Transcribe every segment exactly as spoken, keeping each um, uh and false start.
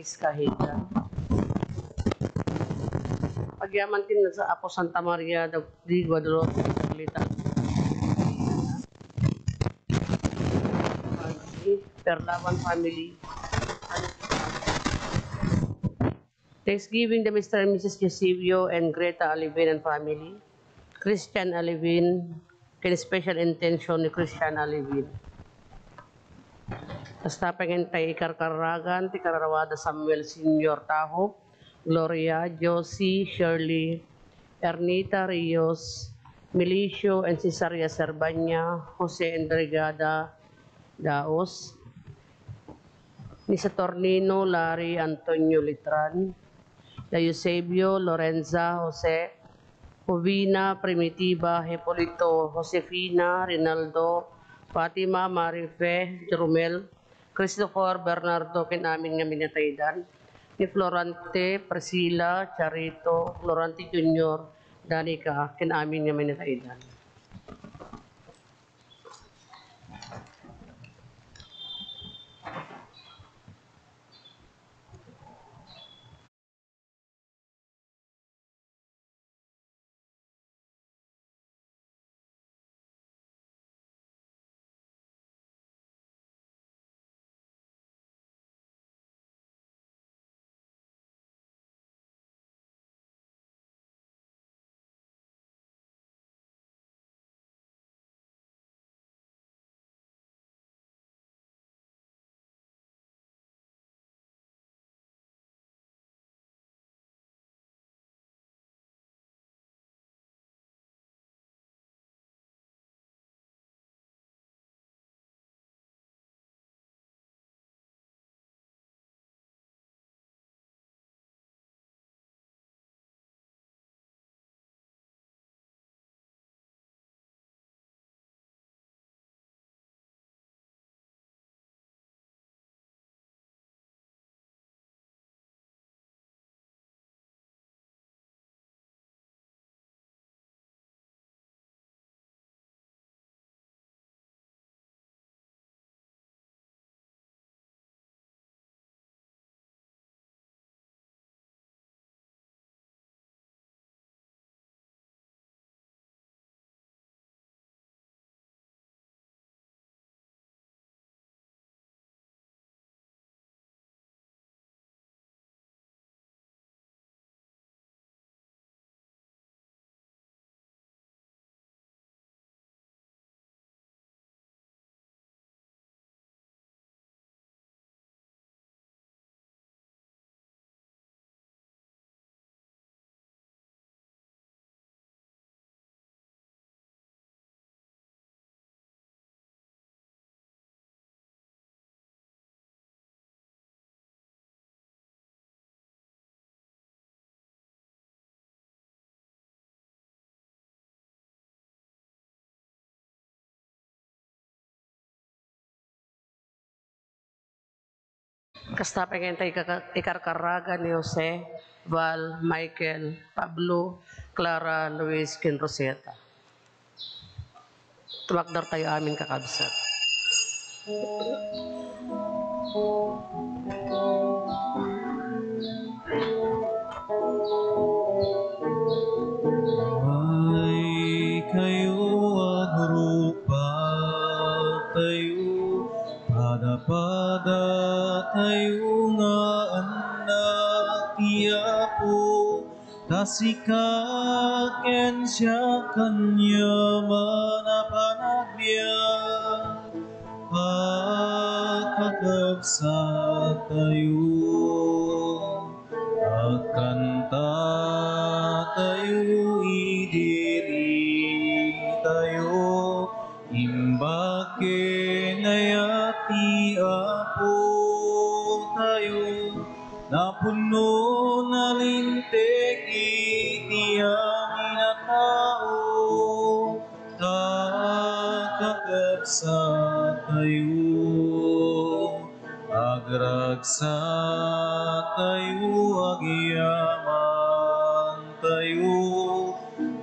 Kahitan. Agyaman ken ni Apo Santa Maria de Guadalupe, Carmelita, Perlaban family. Thanksgiving the Mister and Missus Eusebio and Greta Alevin and family. Christian Alevin, ken special intention ni Christian Alevin. Kasta pay ngarud ti ikarkaragan ti kararua da Samuel Senior Tahop, Gloria, Josie, Shirley, Ernita Rios, Milicio and Cesaria Serbaña, Jose Endregada Daos, ni Saturnino Larry Antonio Litran, da Eusebio, Lorenza, Jose, Jovina, Primitiva, Hipolito, Josefina, Rinaldo, Fatima, Marife, Jeromel, Christopher, Bernardo, ken amin nga minataydan, ni Florante, Priscilla, Charito, Florante Junior, Danica, ken amin nga minataydan. Kasta pay ngayon tayo ikaka-, ikarkaragan ni Jose, Val, Michael, Pablo, Clara, Luis, ken Rosetta. Tumakder tayo amin, kakabsat. Ay kayo, agrupatayo, pada-pada tayo nga annak ti Apo, ta sika ken siak aniaman a panagbiag, a kakabsat tayo. Agkanta tayo, idiri tayo, imbag ken ayat ti Apo tayo. Napuno, nalinteg iti amin a tao, ta kakabsat tayo. Agragsak tayo, agyaman tayo,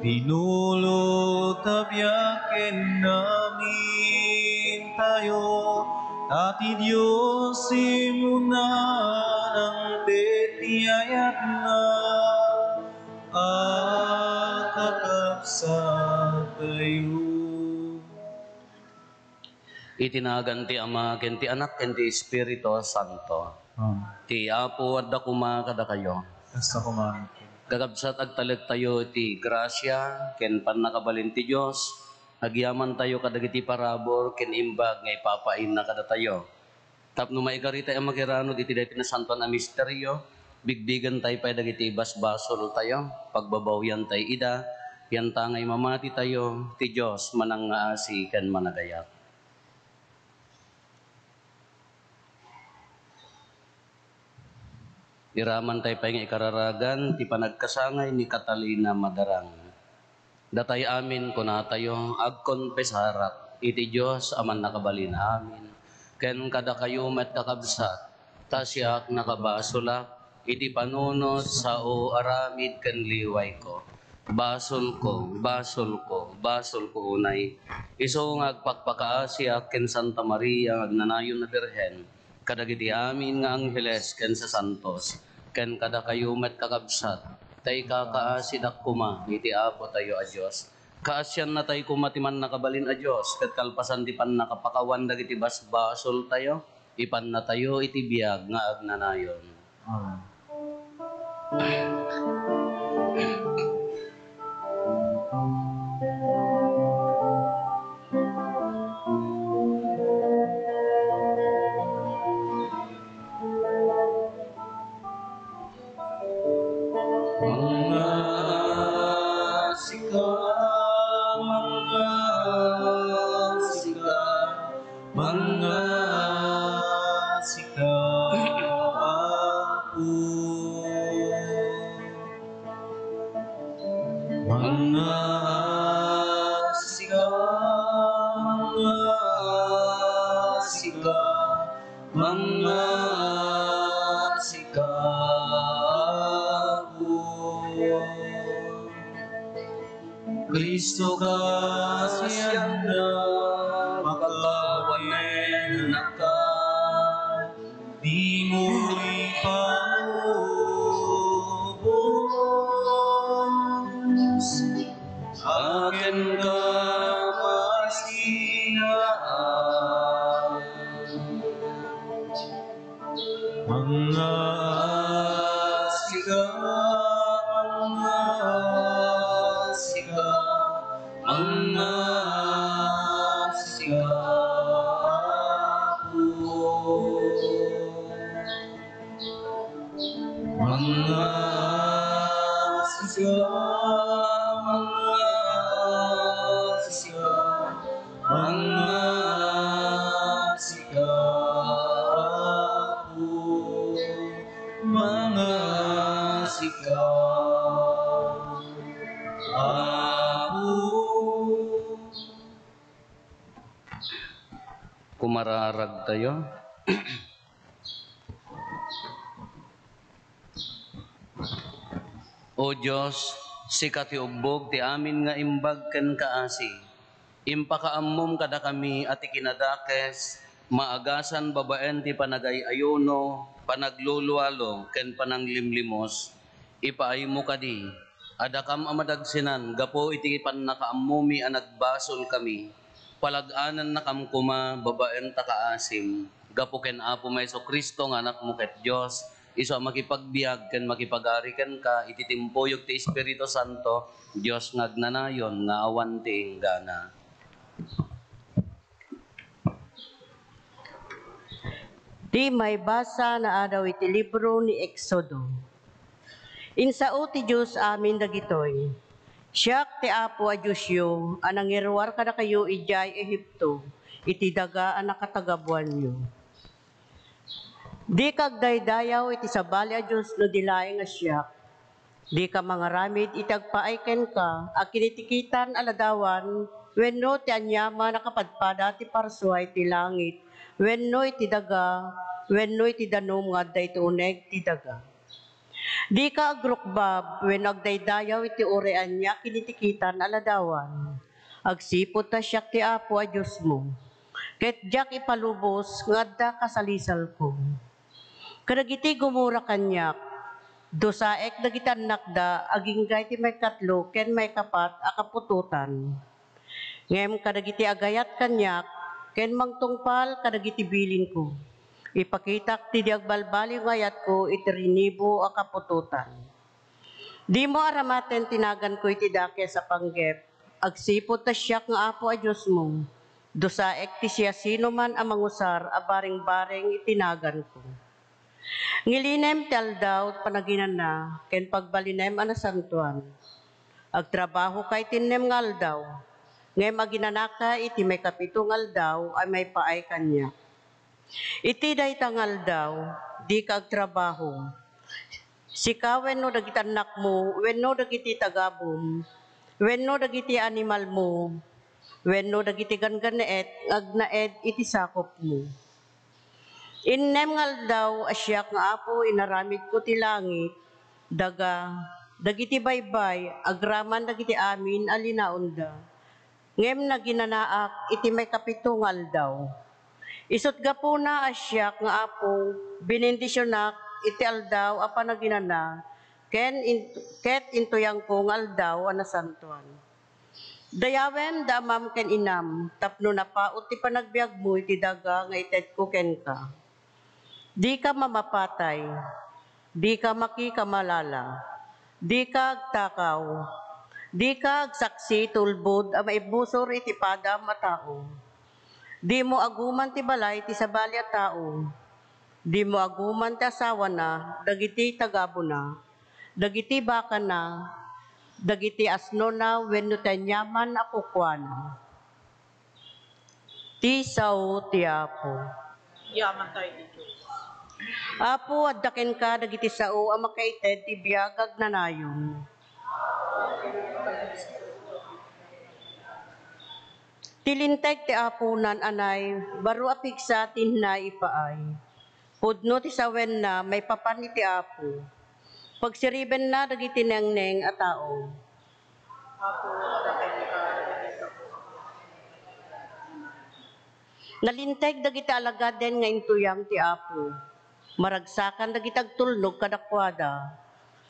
tinulod ta biag ken amin tayo, ta ti Dios ti umuna nang Iti nagan ti Ama, ken ti Anak, ken ti Espiritu Santo. Amen. Ti Apo adda koma kadakayo. Kasta koma. Kakabsat, agtalektayo iti grasia ken pannakabalin ti Dios. Agyamantayo kadagiti parabur ken imbag nga ipapaayna kadatayo. Tapno maikaritayo a makiranud iti daytoy nasantoan a misterio, bigbigantayo pay dagiti basbasoltayo, pagbabawiantayo ida, yantangay mamatitayo, ti Dios manangngaasi ken managayat. Iramantayo pay nga ikararagan ti panagkasangay ni Catalina Madarang. Datay amin, kunatayo, agkonpesarak iti Dios a mannakabalin amin, ken kadakayo met, kakabsat, ta siak nakabasolak iti panunot, sao, aramid, ken liwayko. Basolko, basolko, basolko unay. Isu nga agpakpakaasiak ken Santa Maria nga agnanayon a Birhen, kadagiti amin nga angheles ken sasantos, ken kadakayo met, kakabsat, ta ikakaasidak koma iti Apotayo a Dios. Kaasiannatayo koma ti Mannakabalin a Dios, ket kalpasan ti pannakapakawan dagiti basbasoltayo, ipannatayo iti biag nga agnanayon. Amen. Mangngaasika, mangngaasika, mangngaasika, Apo. Mangngaasika, mangngaasika, mangngaasika, Apo. Cristo, kaasianna, pakawanennaka, dimo ipalubos. Akin ka masinaan. Mangngaasika, mangngaasika, mangngaasika, Apo. Mangngaasika, mangngaasika, mangngaasika, Apo. Mangngaasika, Apo. Kumararagtayo. O Dios, sika ti ubbog ti amin nga imbag ken kaasi. Impakaammom kadakami a ti kinadakes, maagasan babaen ti panagay-ayuno, panaglulualo, ken pananglimlimos. Ipaaymo kadi, a dakam a madagsenan gapu iti pannakaammomi a nagbasolkami. Palag-anannakam koma babaen ta kaasim, gapu ken Apomi a Jesu-Cristo nga Anakmo ket Dios, isu a makipagbiag ken makipag-ari kenka iti timpuyog ti Espiritu Santo, Dios nga agnanayon nga awan ti inggana. Ti maibasa naadaw iti libro ni Exodo. Insao ti Dios amin dagitoy. Siak ti Apo a Diosyo a nangiruar kadakayo idiay Egipto, iti daga a nakatagabuanyo. Dika agdaydayaw iti sabali a dios no di laeng a siak. Dika mangaramid iti agpaay kenka a kinitikitan a ladawan wenno ti aniaman a kapadpada ti parsua iti langit wenno iti daga wenno iti danum nga adda iti uneg ti daga. Dika agrukbab wenno agdaydayaw iti uray ania kinitikitan a ladawan. Agsipud ta siak ti Apo a Diosmo, ket diak ipalubos nga adda kasalisalko. Kadagiti gumura kaniak, dusaek dagiti annakda agingga iti maikatlo ken maikapat a kaputotan. Ngem kadagiti agayat kaniak, ken mangtungpal kadagiti bilinko. Ipakitak ti di agbalbaliw nga ayatko iti rinibo a kaputotan. Dimo aramaten ti naganko iti dakes a panggep, agsipud ta siak nga Apo a Diosmo. Dusaek ti siasinoman a mangusar a bareng-bareng iti naganko. Ngilinem ti aldaw panaginana ken pagbalinem a nasantoan. Agtrabahoka iti innem nga aldaw, ngem aginanaka iti maikapito nga aldaw a maipaay kaniak. Iti dayta nga aldaw, dika agtrabaho. Sika wenno dagiti annakmo, wenno dagiti tagabum, wenno dagiti animalmo, wenno dagiti ganggannaet nga agnaed iti sakopmo. Innem nga aldaw a siak nga Apo inaramidko ti langit, daga, dagiti baybay, agraman dagiti amin a linaonda. Ngem naginanaak iti maikapito nga aldaw. Isut' gapuna a siak nga Apo, binindisionak iti aldaw a panaginana, ken in-, ket intuyangko nga aldaw a nasantoan. Dayawem da amam ken inam tapno napaut ti panagbiagmo iti daga nga itedko kenka. Dika mamapatay, dika makikamalala, dika agtakaw, dika agsaksi iti ulbod a maibusor iti padam a tao. Dimo aguman ti balay ti sabali a tao. Dimo aguman ti asawana, dagiti tagabuna, dagiti bakana, dagiti asnona wenno ti aniaman a kukuana. Ti sao ti Apo. Yaman tayo ti Diyos. Apo, adda kenka dagiti sao a makaited ti biag agnanayon. Ti linteg ti Apo naan-anay, baro a pigsa ti naipaay. Pudno ti sawenna maipapan iti Apo. Pagsiribenna dagiti nengneng a tao. Apo, adda kenka dagiti sao. Nalinteg dagiti alagaden nga intuyang ti Apo. Maragsakan dagiti agtulnog kadakuada.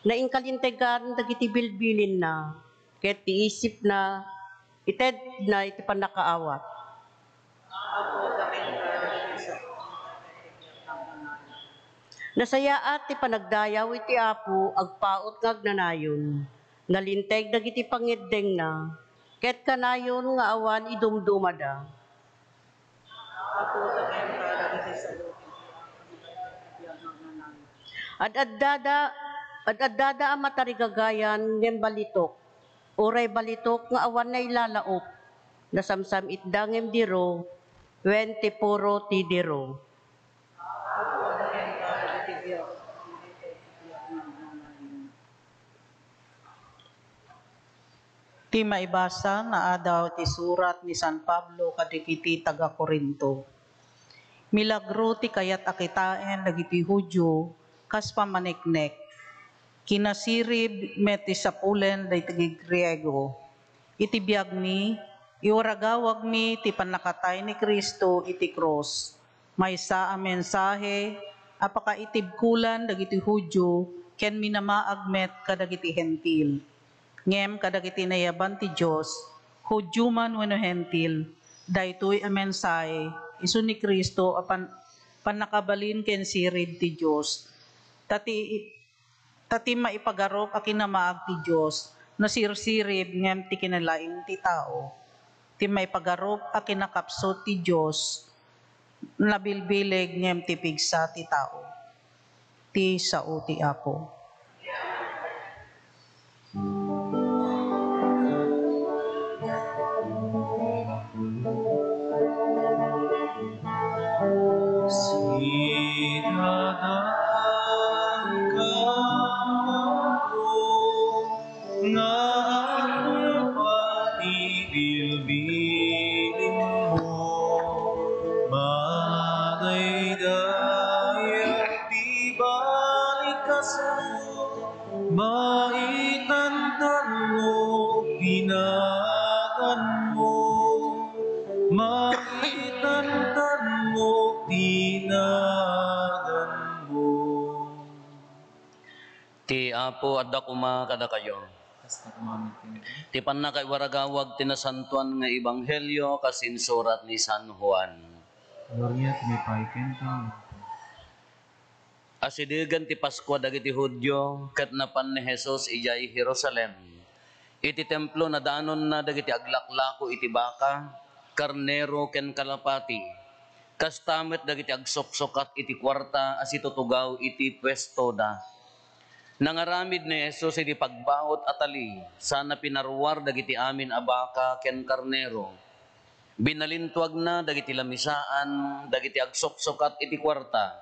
Nainkalintegan dagiti bilbilinna, ket ti isipna itedna iti pannakaawat. Apo, adda kenka dagiti sao. Nasayaat ti panagdayaw iti Apo agpaut nga agnanayon. Nalinteg dagiti pangngeddengna, ket kanayon nga awan idumdumada. Apo, adda kenka dagiti sao. Ad-addada, ad-addada a matarigagayan ngem balitok. Uray balitok nga awan nailalaok, nasamsam-itda ngem diro, wen ti puro ti diro. Ti maibasa naadaw ti surat ni San Pablo kadagiti taga-Corinto. Milagro ti kayat a kitaen dagiti Judio kas pammaneknek. Kinasirib met ti sapulen dagiti Griego. Iti biagmi, iwaragawagmi ti pannakatay ni Cristo iti krus, maysa a mensahe a pakaitibkolan dagiti Judio ken minamaag met kadagiti Hentil. Ngem kadagiti nayaban ti Dios, Judio man wenno Hentil, daytoy a mensahe isu ni Cristo a pan-, pannakabalin ken sirib ti Dios. Ta ti, ta ti maipagarup a kinamaag ti Dios, nasirsirib ngem ti kinalaing ti tao. Ti maipagarup a kinakapsut ti Dios, nabilbileg ngem ti pigsa ti tao. Ti sao ti Apo. Sinadanka nga agpati bilbilinmo, madaydayaw ti balikasmo, maitantanmo ti naganmo, maitantanmo ti naganmo. Ti Apo adda koma kadakayo. Ti pannakaiwaragawag ti nasantoan nga ebanghelio kas insurat ni San Juan. Gloria ti maipaay kenka, Apo. Asidegen ti Paskua dagiti Judio, ket napan ni Jesus idiay Jerusalem. Iti templo, nadanonna dagiti aglaklako iti baka, karnero, ken kalapati. Kasta met dagiti agsuksukat iti kuarta a situtugaw iti puestoda. Nangaramid ni Jesus iti pagbaut a tali, sana pinaruar dagiti amin a baka ken karnero. Binalintuagna dagiti lamisaan, dagiti agsuksukat iti kuarta.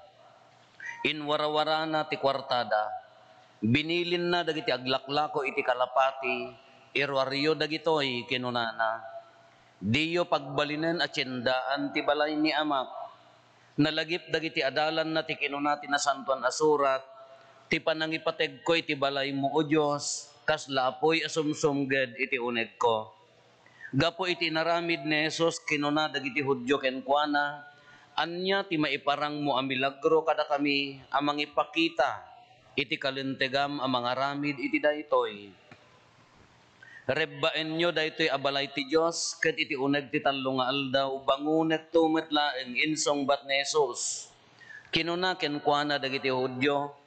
Inwarawarana ti kuartada. Binilinna dagiti aglaklako iti kalapati, "Iruaryo dagitoy," kinunana. "Diyo pagbalinen a tiendaan ti balay ni Amak." Nalagip dagiti adalanna ti kinuna ti Nasantoan a Surat, "Ti panangipategko iti balaymo, O Dios, kasla apuy a sumsumged iti unegko." Gapu iti inaramid ni Jesus, kinuna dagiti Judio kenkuana, "Ania ti maiparangmo a milagro kadakami a mangipakita iti kalintegam a mangaramid iti daytoy? Rebbaenyo daytoy a balay ti Dios, ket iti uneg ti tallo nga aldaw, bangonekto met laeng," insungbat ni Jesus. Kinuna kenkuana dagiti Judio,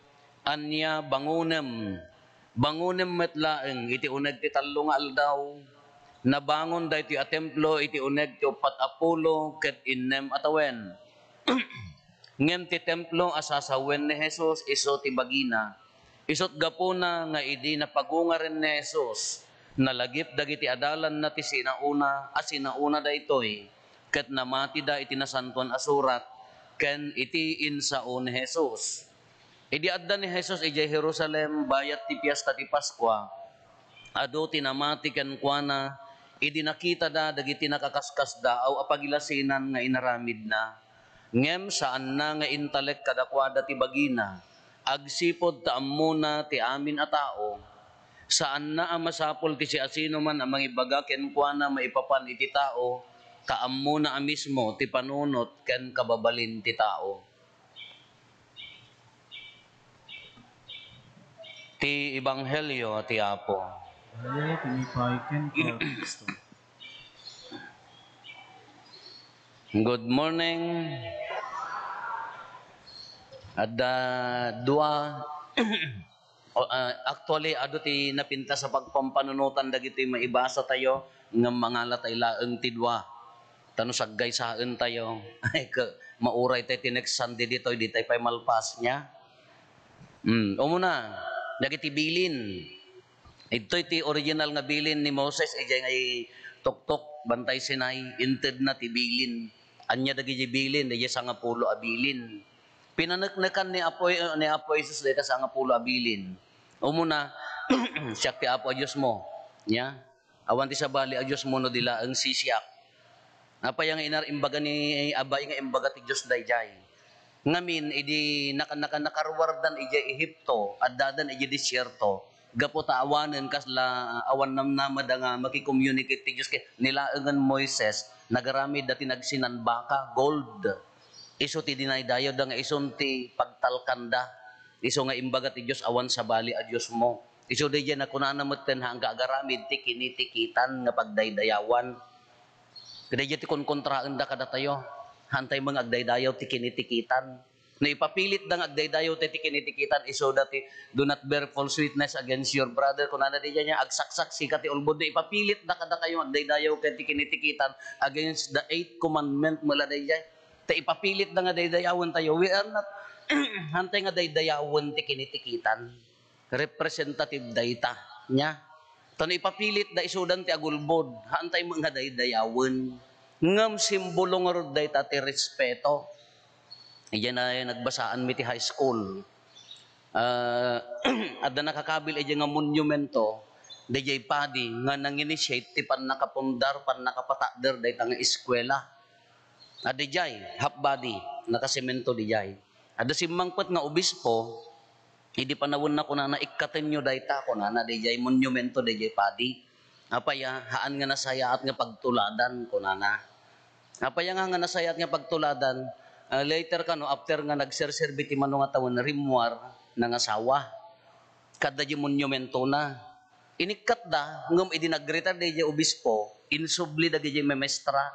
"Ania, bangonem? Bangonem met laeng iti uneg ti tallo nga aldaw." Nabangon daytoy a templo iti uneg ti uppat a pulo ket innem a tawen. Ngem ti templo a sasawen ni Jesus isu ti bagina. Isut' gapuna nga idi napagungaren ni Jesus, nalagip dagiti adalanna ti sinaona a sinaona daytoy, ket namatida iti Nasantoan a Surat ken iti insao ni Jesus. Idi adda ni Jesus idiay Jerusalem bayat ti Fiesta ti Paskua, adu ti namati kenkuana idi nakitada dagiti nakaskasdaaw a pagilasinan nga inaramidna. Ngem saanna nga intalek kadakuada ti bagina, agsipud ta ammona ti amin a tao. Saanna a masapul ti siasinoman a mangibaga kenkuana maipapan iti tao, ta ammona a mismo ti panunot ken kababalin ti tao. Ti Ebanghelio ti Apo. Gloria ti maipaay kenka, Kristo. Good morning. Adda dua. O, ah, actually, adu ti napintas a pagpampanunotan dagiti maibasa tayo, ngem mangala tayo laeng ti dua. Ta no saggaysaen tayo, ay, ke-, mauray tayo ti next Sunday ditoy, di tayo pay malpas, nia? Hmm, umuna, dagiti bilin. Idtoy ti original nga bilin ni Moses, idiay nga tuktok, Bantay Sinai, intedna ti bilin. Ania dagiti bilin? Dagiti sangapulo a bilin. Pinaneknekan ni Apo, ni Apo Jesus dayta sangapulo a bilin. Umuna, "Siak ti Apo a Diosmo." Nia? "Awan ti sabali a diosmo no di laeng sisiak." Apay nga inar-, imbaga ni, apay nga imbaga ti Dios daydiay? Ngamin, idi naka-, naka-, nakaruardan idiay Ehipto, addadan idiay desierto, gapu ta awanen kasla, awan namnamada nga maki-communicate ti Dios ken ni laengen Moises, nagaramidda ti nagsinan baka, gold. Isu ti dinaydayawda nga isun ti pagtalkanda. Isu nga imbaga ti Dios, "Awan sabali a diosmo." Isu daydiay nakunana metten, haanka agaramid ti kinitikitan nga pagdaydayawan. Kadaydiay ti kunkontraenda kadatayo. Haantay met nga agdaydayaw ti kinitikitan. No ipapilitda nga agdaydayaw ti, ti kinitikitan, isuda ti, "Do not bear false witness against your brother." Kunana daydiay nia, "Agsaksaksika ti ulbod." No ipapilitda kadakayo nga agdaydayaw ket ti kinitikitan against the eighth commandment, mula daydiay. Ta ipapilitda nga daydayawentayo. We are not, haantay nga daydayawen ti kinitikitan. Representative dayta, nia? Ta no ipapilitda, isudan ti agulbod. Haantay met nga daydayawen. Ngem simbolo ngarud dayta ti respeto. Idiay na nagbasaanmi ti high school. Ah, adda nakakabil idiay nga monumento, daydiay padi nga nang-initiate ti pannakapundar, pannakapatakder dayta nga eskuela. Adda idiay, half body, nakasemento idiay. Adda simmangpet nga obispo, idi panawenna, kunana, "Ikkatenyo dayta," kunana, "daydiay monumento, daydiay padi." "Apay a, haan nga nasayaat nga pagtuladan," kunana. "Apay a nga, nga nasayaat nga pagtuladan?" Ah, later kano, after nga nagserserbi ti mano nga tawen, rimmuar, nangasawa. Kada di monumentona. Inikkatda, ngem idi nag-retire daydiay obispo, insubli dagiti maestra.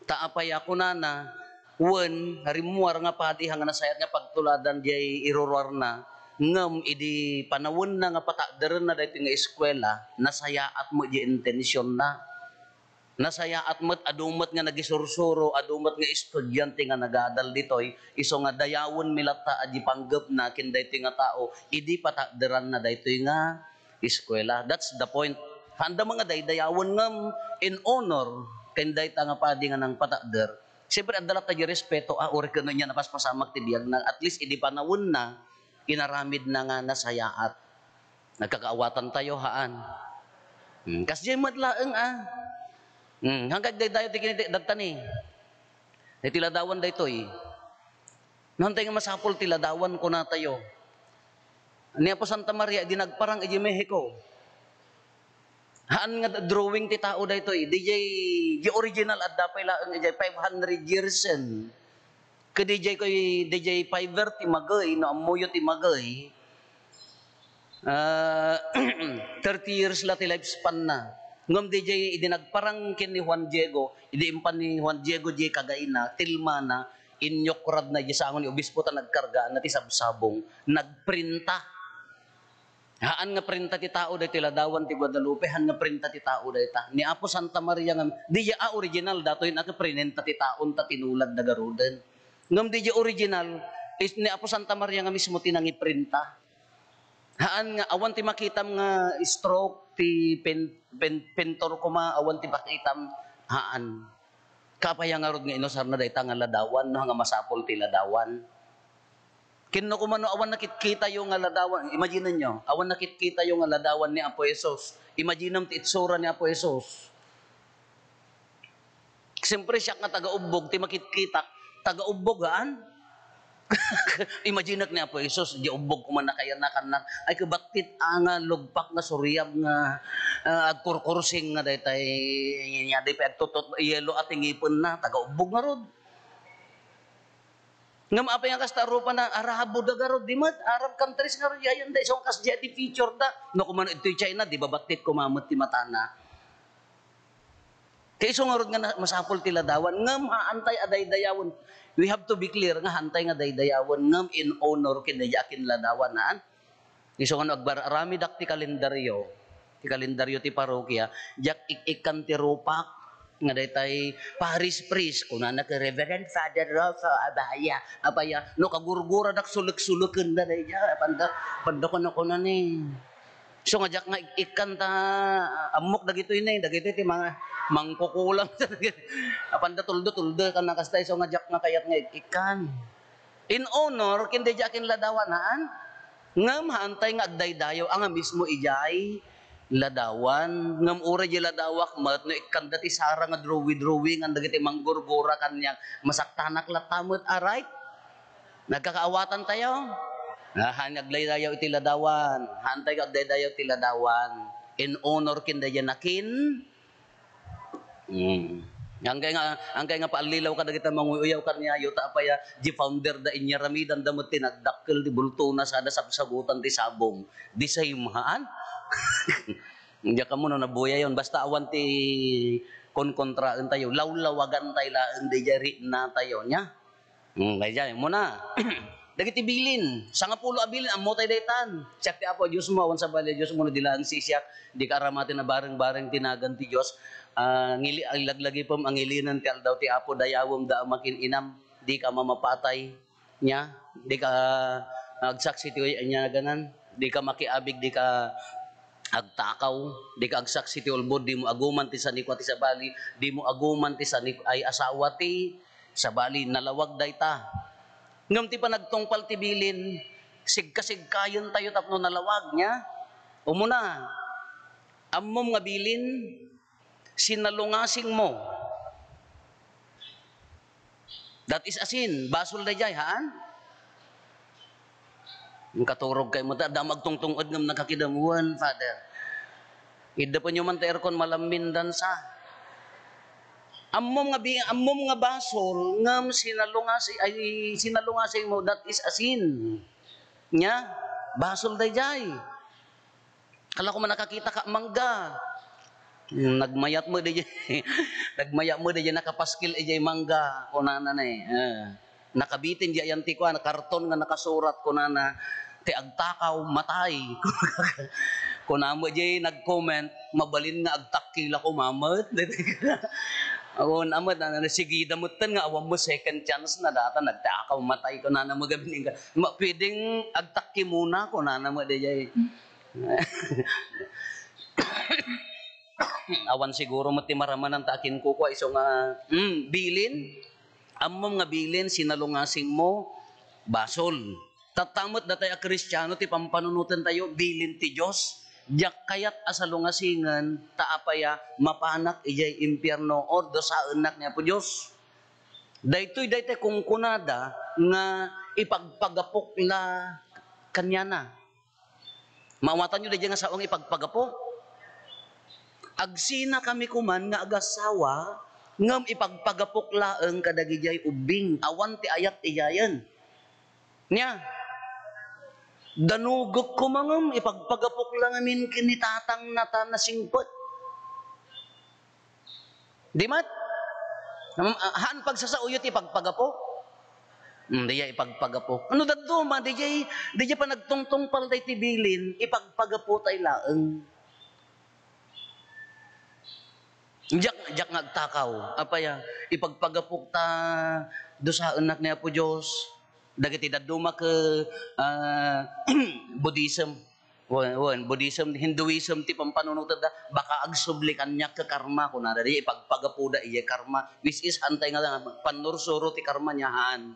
Ta apay a kunana, wen, rimmuar nga padi nga nasayaat nga pagtuladan diay iruruarna, ngem idi panawenna nga patakderenna daytoy nga eskuela, nasayaat met diay intensionna. Nasayaat met, adu met nga nagisursuro, adu met nga estudiante nga nagadal ditoy, isu nga dayawenmi latta a di panggepna ken daytoy nga tao idi patakderanna daytoy nga eskuela. That's the point. Haanda met nga daydayawen ngem in honor ken dayta nga padi nga nangpatakder. Siyempre, adda latta di respeto, a, uray ken ania napaspasamak ti biagna. At least, idi panawenna, inaramidna nga nasayaat. Nagkakaawatan tayo, haan. Hmm, kasdiay met laeng, a. Hmm, hanggang daydayo ti kiniti-, dagta ni. Iti ladawan daytoy. Nantay nga masapul ti ladawan, kuna tayo. Ni Apo Santa Maria, idi nagparang iti Mexico. Haan nga drawing ti tao daytoy. Dijay, di original, adda pay laeng ijay five hundred years en. Ket dijay koy, dijay fiver ti magey, no ammoyo ti magey, ah, thirty years la ti lifespan na. Ngem dijay idi nagparang ken ni Juan Diego, idi impan ni Juan Diego dijay kagaina, tilmana, inyukradna ijay sango ni obispo ta nagkargaanna ti sabsabong, nagprinta. Haan nga printa ti tao daytoy ladawan ti Guadalupe, haan nga printa ti tao dayta. Ni Apo Santa Maria nga, dijay a original, datoy na ket prinenta ti taon ta tinuladda garuden. Ngem dijay original, is ni Apo Santa Maria nga mismo ti nangiprinta. Haan nga, awan ti makitam nga stroke ti pen-, pen-, pentor koma, awan ti makitam, haan. Kaapay a ngarud nga inusarna dayta nga ladawan, no, nga masapul ti ladawan. Ken no koma no awan nakitkitayo nga ladawan, imagine-yo, awan nakitkitayo nga ladawan ni Apo Jesus. Imaginem ti itsura ni Apo Jesus. Siyempre, siak nga taga-Ubbog, ti makitkitak, taga-Ubbog, haan? Imaginek ni Apo Jesus, di Ubbog koma nakayanakannak, ay, kabattit a nga lugpak nga suriab nga, ah, agkurkursing nga daytay, nya, di pay agtutut, yelo a ti ngipenna, taga-Ubbog ngarud. Ngem apay nga kasta, rupana, Arabo da garud, di met, Arab countries ngarud, yayan da, isu nga kasdiay ti feature da. No, koma no ditoy China, di ba battit koma met ti matana. Kay isu ngarud nga na-, masapul ti ladawan, ngem haantay a daydayawen. We have to be clear nga haantay nga daydayawen, ngem in honor ken daydi a kinladawan, haan? Isu nga no agbar-, aramidak ti kalendaryo, ti kalendaryo ti parokia, diak ik-ikkan ti rupak nga daytay parish priest, kunana ket Reverend Father Ralph Abaya, Abaya, no kagurguradak sulek-sulekenda daydiay, apanda, apanda kunakuna ni. Isu nga diak nga ik-ikkan ta, ammok dagitoy ne, dagitoy ti mga mangkukulang. Apanda tuldo-tuldo kan na kasta, isu nga diak nga kayat nga ik-ikkan. In honor, ken daydiay a kinladawan, haan? Ngem haantay nga agdaydayaw, a nga mismo idiay ladawan. Ngem uray di ladawak met, no ikkanda ti sara nga drawing-drawingan dagiti manggurgura kaniak, masaktanak latta met, a, right? Nagkakaawatan tayo? Ah, haan nga agdaydayaw iti ladawan. Haantay nga agdaydayaw ti ladawan. In honor ken daydiay a kin-, Hmm. Angkay nga, angkay nga paallilaw kadagita manguyaw kaniayo, ta apay a, di founder da, inyaramidan da met ti nagdakkel ti bultona, sada sabsagutan ti sabong. Di say maan? Diak ammo no nabuyayon. Basta awan ti konkontraen tayo. Lawlawagan tay laeng, di jay ritna tayo, nya? Hmm, daydiay, muna. Dagiti bilin, sangapulo a bilin, ammo tay daytan. Siak ti Apo a Diosmo, awan sabali a diosmo no di laeng sisiak, dika aramaten a bareng-bareng ti nagan ti Dios. Ah, ngili-, laglagipem a ngilinen ti aldaw ti Apo, dayawem da a makin-inam, dika mamapatay, nya, dika agsaksi ti ania naganan, dika makiabig, dika agtakaw, dika agsaksi ti ulbod, dimo aguman ti sanikua ti sabali, dimo aguman ti sanik-, ay asawa ti sabali, nalawag dayta. Ngem ti panagtungpal ti bilin, sigkasigkayen tayo tapno nalawag, nya? Umuna, ammom nga bilin, sinalungasing mo. That is a sin. Basol daydiay, haan? Katurog kay mo, ta, adda agtungtung-ed ngem nakakidem. Wen, Father. Iddepenyo man ti aircon, malammindan sa. Ammom nga bi-, ammom nga basol, ngem sinalungasi-, ay, sinalungasing mo, that is a sin. Nya, basol daydiay. Kala ko man nakakita ka mangga. Hmm, nagmayat mo di, nagmayat mo di nakapaskil ijay mangga, kunana na eh. Ah, nakabitin di ayan ti kuan, karton nga nakasurat, kunana, "Ti agtakaw, matay." Kuna mo di nag-comment, "Mabalin nga agtakkila ko, mamet." Awan, amet, na, na, sige, damutan nga, awan mo second chance na, data, nagtakaw, matay, kunana mo gabi nga, "Ma-, pwedeng agtakki muna," kunana mo di jay. Awan siguro met ti maramanan ta akin kukua isu nga, mm, bilin. Ammom nga bilin, sinalungasing mo, basol. Tatta met datay a Kristiano ti pampanunoten tayo, bilin ti Dios. Diak kayat a salungasingen, ta apaya, mapanak ijay impierno, or dusaennak ni Apo Dios. Daytoy, daytoy kunkunada nga ipagpagapok la kaniana. Maawatanyo daydiay nga sao nga ipagpagapo? Agsinakami koman nga agasawa, ngem ipagpagapok laeng kadagijay ubbing, awan ti ayat idiayen. Nia, danugek koma ngem ipagpagapok la ngamin ken ni tatangna ta nasingpet. Di met? Am-, ah, haan pagsasaoyo ti ipagpagapo? Hmm, diay ipagpagapo. Ano dadduma, diay, diay panagtungtungpal tay ti bilin, ipagpagapo tay laeng. Diak, diak nga agtakaw. Apay a, ipagpagapok ta dusaennak ni Apo Dios. Dagiti dadduma ket, ah, Buddhism. Wen, wen, Buddhism, Hinduism ti pampanunoten da, baka agsubli kaniak ket karma, kunada, di ipagpagapoda idiay karma, which is, antay nga pannursuro ti karma nia, haan.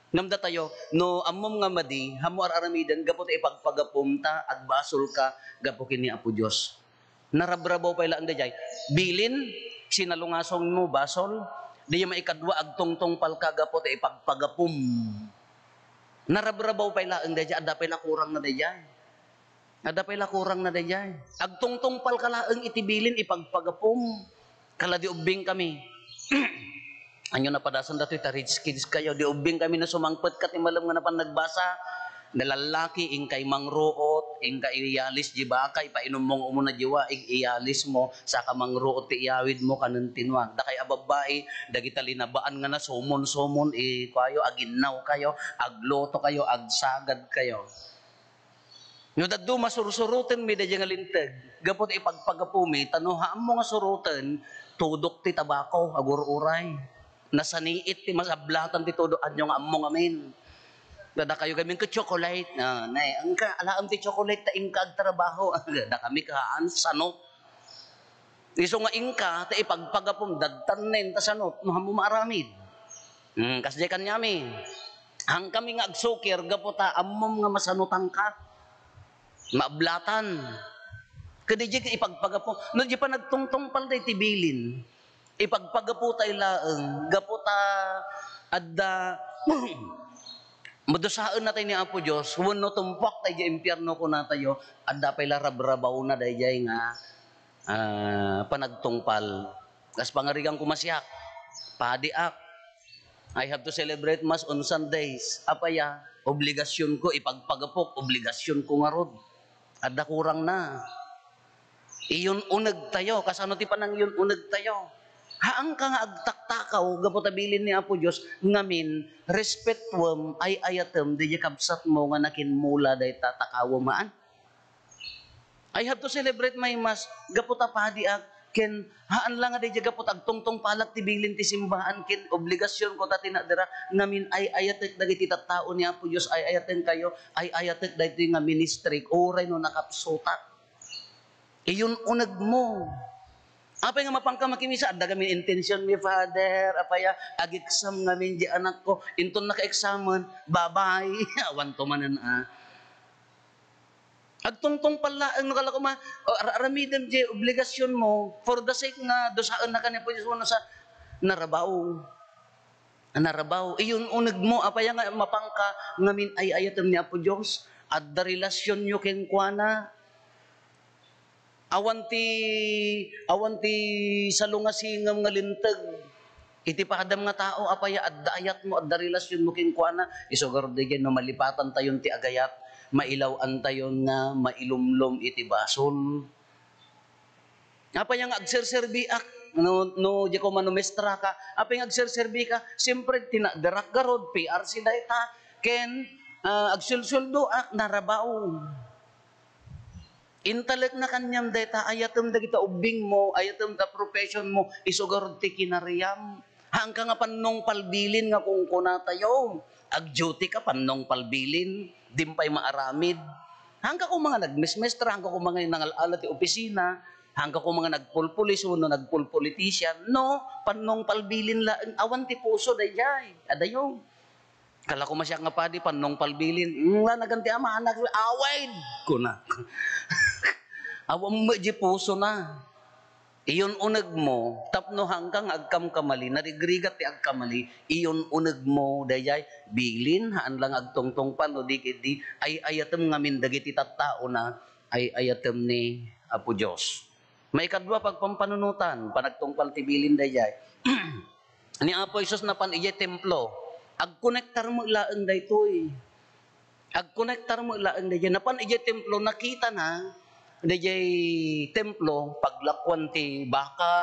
Ngem datayo, no ammom nga madi, haanmo ar-aramiden gapu ta ipagpagapom ta agbasolka gapu ken ni Apo Dios. Narabrabaw pay laeng daydiay. Bilin, sinalungasingmo, basol. Diay maikadua, agtungtungpalka gapu ta ipagpagapom. Narabrabaw pay laeng daydiay, adda pay la kurangna daydiay. Adda pay la kurangna daydiay. Agtungtungpalka laeng iti bilin, ipagpagapom. Kala di ubbingkami. Ania, napadasan datoy ta rich kids kayo. Di ubbingkami no sumangpetka ti malem nga napan nagbasa. Nalallaki, inkay mangruot, inkay iyalis di baka, ipainummo nga umuna di waig, iyalis mo, saka mangruot ti iyawid mo, kanen tinwa. Dakay a babbai, dagita linabaan nga nasumon-sumon, i-, kuayo, aginnaw kayo, agluto kayo, agsagad kayo. No dadduma, sursurotenmi daydiay nga linteg, gapu ta ipagpagapomi, ta no haanmo nga suroten, tudok ti tabako, agur-uray. Nasaniit ti masablatan ti tudok, ania nga ammo ngamin. Dadakayo gamin ket chocolate. Ah, nay, inka, alaem ti chocolate ta inka agtrabaho. Dakami ket haan, sanot. Isu nga inka, ta ipagpagapom, dadtannen, ta sanot, no haanmo maaramid. Hmm, kasdiay kaniami. Haankami nga agsukir, gapu ta ammom nga masanotanka. Maablatan. Ket diay ipagpagapo. No diay panagtungtungpal daytoy bilin, ipagpagapo tay laeng, gapu ta adda, madusaenna tay ni Apo Dios, wenno tumpak tay idiay impierno, kunatayo, adda pay la rabrabawna daydiay nga, ah, panagtungpal. Kas pangarigan ko masiak, padiak. I have to celebrate Mass on Sundays. Apay a, obligasyon ko, ipagpagapok, obligasyon ko ngarud. Adda kurangna. Iyun-uneg tayo. Kasano ti panang iyun-uneg tayo? Haanka nga agtaktakaw gapu ta bilin ni Apo Dios, ngamin, respetuem, ay-ayatem, daydiay kabsatmo nga nakinmula dayta takawem, haan? I have to celebrate my Mass gapu ta padiak, ken haan la nga daydiay gapu ta agtungtungpalak ti bilin ti simbahan ken obligasyon ko ta tinadera, ngamin ay-ayatek dagiti tattao ni Apo Dios, ay-ayaten kayo, ay-ayatek daytoy nga ministry, uray no nakapsutak. Iyun-unegmo. Apay nga mapanka makimisa, adda gamin intention mi, Father, apay a, ag-exam ngamin di anakko, inton naka-examen, babay, awan to manen a. Agtungtungpal laeng no kala koma, o, ar-, aramidem diay obligasionmo for the sake nga dusaennaka ni Apo Dios wenno sa narabaw. Narabaw. Iyun-unegmo, apay a nga mapanka ngamin ay-ayatem ni Apo Dios. Adda relasionyo kenkuana. Awan ti, awan ti salungasingem nga linteg. Iti padam nga tao, apay a adda ayatmo, adda relasionmo kenkuana, isu garud daydiay no malipatantayon ti agayat, mailaw-antayon nga mailumlom iti basol. Apay nga agserserbiak? No, no, di ko mano mestra ka, apay nga agserserbi ka? Siyempre, tinagdarak garud, P R C dayta, ken, ah, agsulsuldoak, narabaw. Intalek na kaniam dayta, ayatem dagita ubbing mo, ayatem ta profession mo, isu garud ti kinariam. Haanka nga pannong palbilin nga kunkunatayo. Ag-duty ka, pannong palbilin, dim pay maaramid. Haanka koma nga nagmesmestra, haanka koma nga nangal-ala ti opisina, haanka koma nga nagpulpulis wenno nagpulpolitician, no, pannong palbilin laeng, awan ti puso daydiay, adayo. Kala ko masiak nga padi, pannong palbilin. "Mm, la, nagan ti ama, anak, awid," kuna. Awan met di puso na. Iyon uneg mo, tapno haanka nga agkamkamali, narigrigat ti agkamali, iyon uneg mo, dayay, bilin, haan lang agtungtungpal, no di, di, ay, ayatem ngamin dagiti tattao na, ay, ayatem ni Apo Dios. Maikadua, pagpampanunotan, panagtungpal ti bilin, dayay. Ni Apo Jesus napan idiay templo, agkonektar met laeng daytoy. Agkonektar met laeng daydiay. Napan idiay templo, nakitana, daydiay templo, paglakuan ti baka,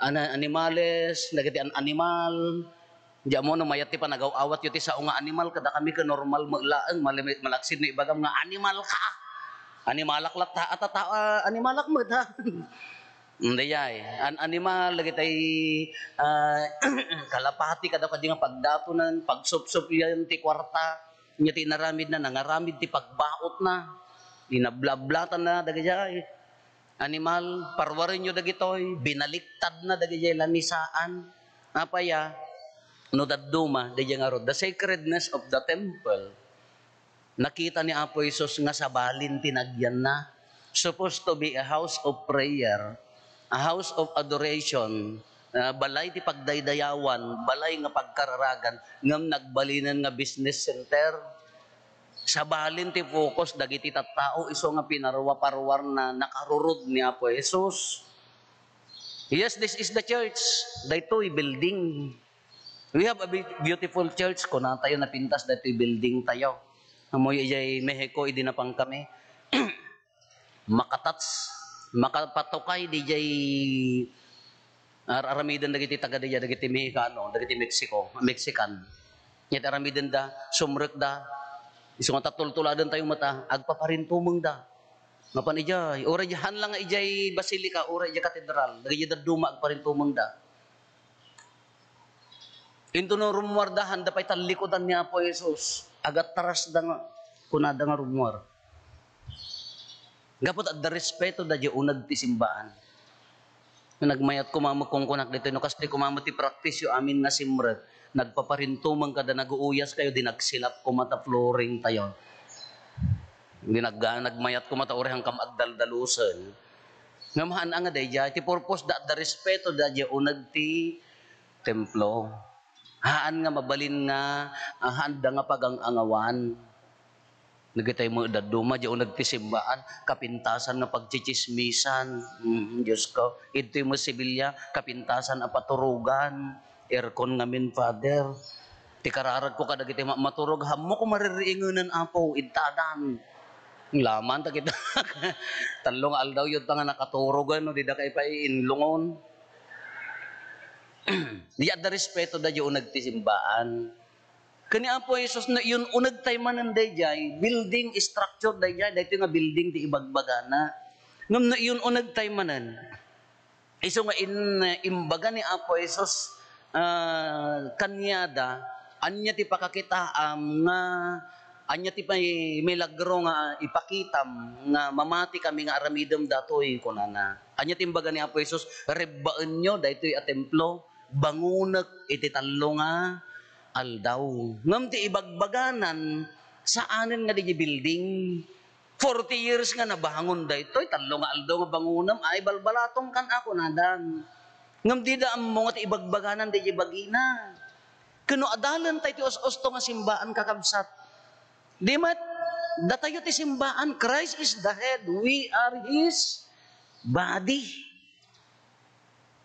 ana-, animales, dagiti an-, animal. Di ammo no mayat ti panagaw-awatyo ti sao nga animal, kadakami ket normal met laeng, mali-, malaksid no ibagam nga animal ka. Animalak latta, a, tata-, a, animalak met, ha? Mm, dayay. An-, animal, dagitay, ah, kalapati, kada kadi nga pagdatonan, pagsupsuplian ti kuarta. Nya ti inaramidna, nangaramid ti pagbautna. Inablablatan na dagijay animal, parwarenyo dagitoy, binaliktadna dagijay lamisaan. Apay a, no dadduma, dagijay ngarud, the sacredness of the temple. Nakita ni Apo Jesus nga sabalin ti nagyanna. Supposed to be a house of prayer, a house of adoration, ah, balay ti pagdaydayawan, balay nga pagkararagan, ngem nagbalinen nga business center. Sabalin ti focus dagiti tattao, isu nga pinarwa-parwarna nakarurod ni Apo Jesus. Yes, this is the church. Daytoy building. We have a be-, beautiful church. Kunatayo, napintas daytoy building tayo. Ammoyo idiay Mexico, idi napankami. Makatats-, makapatukay diay ar-, aramiden dagiti taga diay, dagiti Mexicano, dagiti Mexico, Mexican. Ket aramidenda, sumrekda, isu nga tatultuladen tayo met a, agpaparintumengda. Mapan idiay, uray diay, haan lang nga idiay basilica, uray idiay katedral, dagiti dadduma agparintumengda. Intono rummuarda, haanda pay tallikudan ni Apo Jesus. Agattarasda nga, kunada nga rummuar. Gapu ta adda respeto daydiay uneg ti simbaan. Nagmayat koma met kunkunak ditoy, no kastoy koma met ti praktisyo amin nga simrek, nagpaparintumeng kada naguuyas kayo, di nagsilap koma ta flooring tayo. Di nag-, nagmayat koma ta uray hankam agdaldalusen. Ngem haan a nga daydiay, ti purpose da, adda respeto daydiay uneg ti templo. Haan nga mabalin nga, ah, haanda nga pagang-angawan. Dagitay met dadduma, diay uneg ti simbaan, kapintasan nga pagtsitsismisan. Mm, Diyos ko, idtoy met sibilya, kapintasan a paturugan. Aircon ngamin, Father. Ti kararag ko kadagiti ma-, maturog, "Hammok maririingenen, Apo, intadan." Laman ta kita. Tallo nga aldaw yun ta nga nakaturogan, no, di da kay paiinlungon. Di adda respeto daydiay uneg ti simbaan. Ken ni Apo Jesus, no iyun-uneg tay manen daydiay, building structure daydiay, daytoy nga building ti ibagbagana. Ngem no iyun-uneg tay manen, isu nga in-, imbaga ni Apo Jesus, ah, kaniada, "Ania ti pakakitaam nga, ania ti pay-, milagro nga ipakitam nga mamati kami nga aramidem datoy?" kunana. Ania ti imbaga ni Apo Jesus? "Rebbaenyo daytoy a templo, bangonek iti tallo nga aldaw." Ngem ti ibagbaganan, saanen nga diay building. Forty years nga nabangon daytoy, tallo nga aldaw nga bangonem, ay, balbalatongkan a, kunadan. Ngem dida ammo nga ti ibagbaganan diay bagina. Ken no adalen tay ti us-usto nga simbaan, kakabsat. Di met, datayo ti simbaan, Christ is the head, we are His body.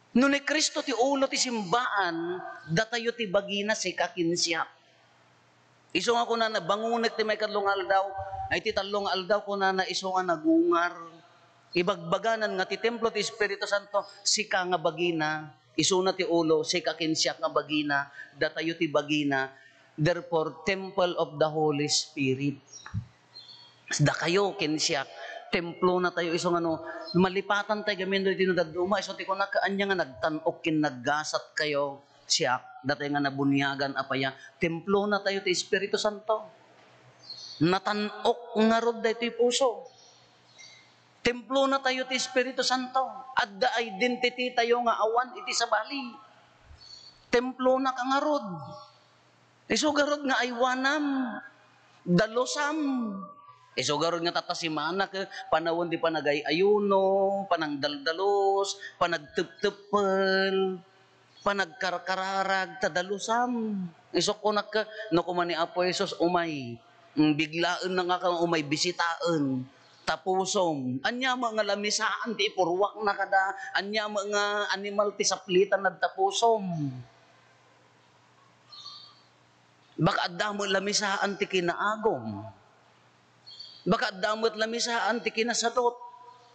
No ni Cristo ti ulo ti simbaan, datayo ti bagina, sika ken siak. Isu nga kunana, "Bangonek ti maikatlo nga aldaw." Ay, ti tallo nga aldaw, kunana, isu nga nagungar. Ibagbaganan nga ti templo ti Espiritu Santo, sika nga bagina, isuna ti ulo, sika ken siak nga bagina, datayo ti bagina. Therefore, temple of the Holy Spirit. Dakayo ken siak, templona tayo. Isu nga no, malipatan tayo gamin ditoy no dadduma, isu ti kunak, ania nga nagtan-ok ken naggasat kayo, siak, datay nga nabuniagan a paya, templona tayo ti Espiritu Santo. Natan-ok ngarud daytoy puso. Templona tayo ti Espiritu Santo. Adda identity tayo nga awan iti sabali. Templona ka ngarud. Isu garud nga aywanam, dalusam. Isu garud nga tatasimana ket panawen ti panagay-ayuno, panangdaldalus, panagtepteppel, panagkarkararag, ta dalusam. Isu kunak, no kuma ni Apo Jesus, umay. Mm, biglaenna nga ka umay bisitaen. Tapusom. Ania met nga lamisaan ti ipurruakna kada, ania met nga animal ti saplitan na tapusom. Baka adda met lamisaan ti kinaagum. Baka adda met lamisaan ti kinasadut.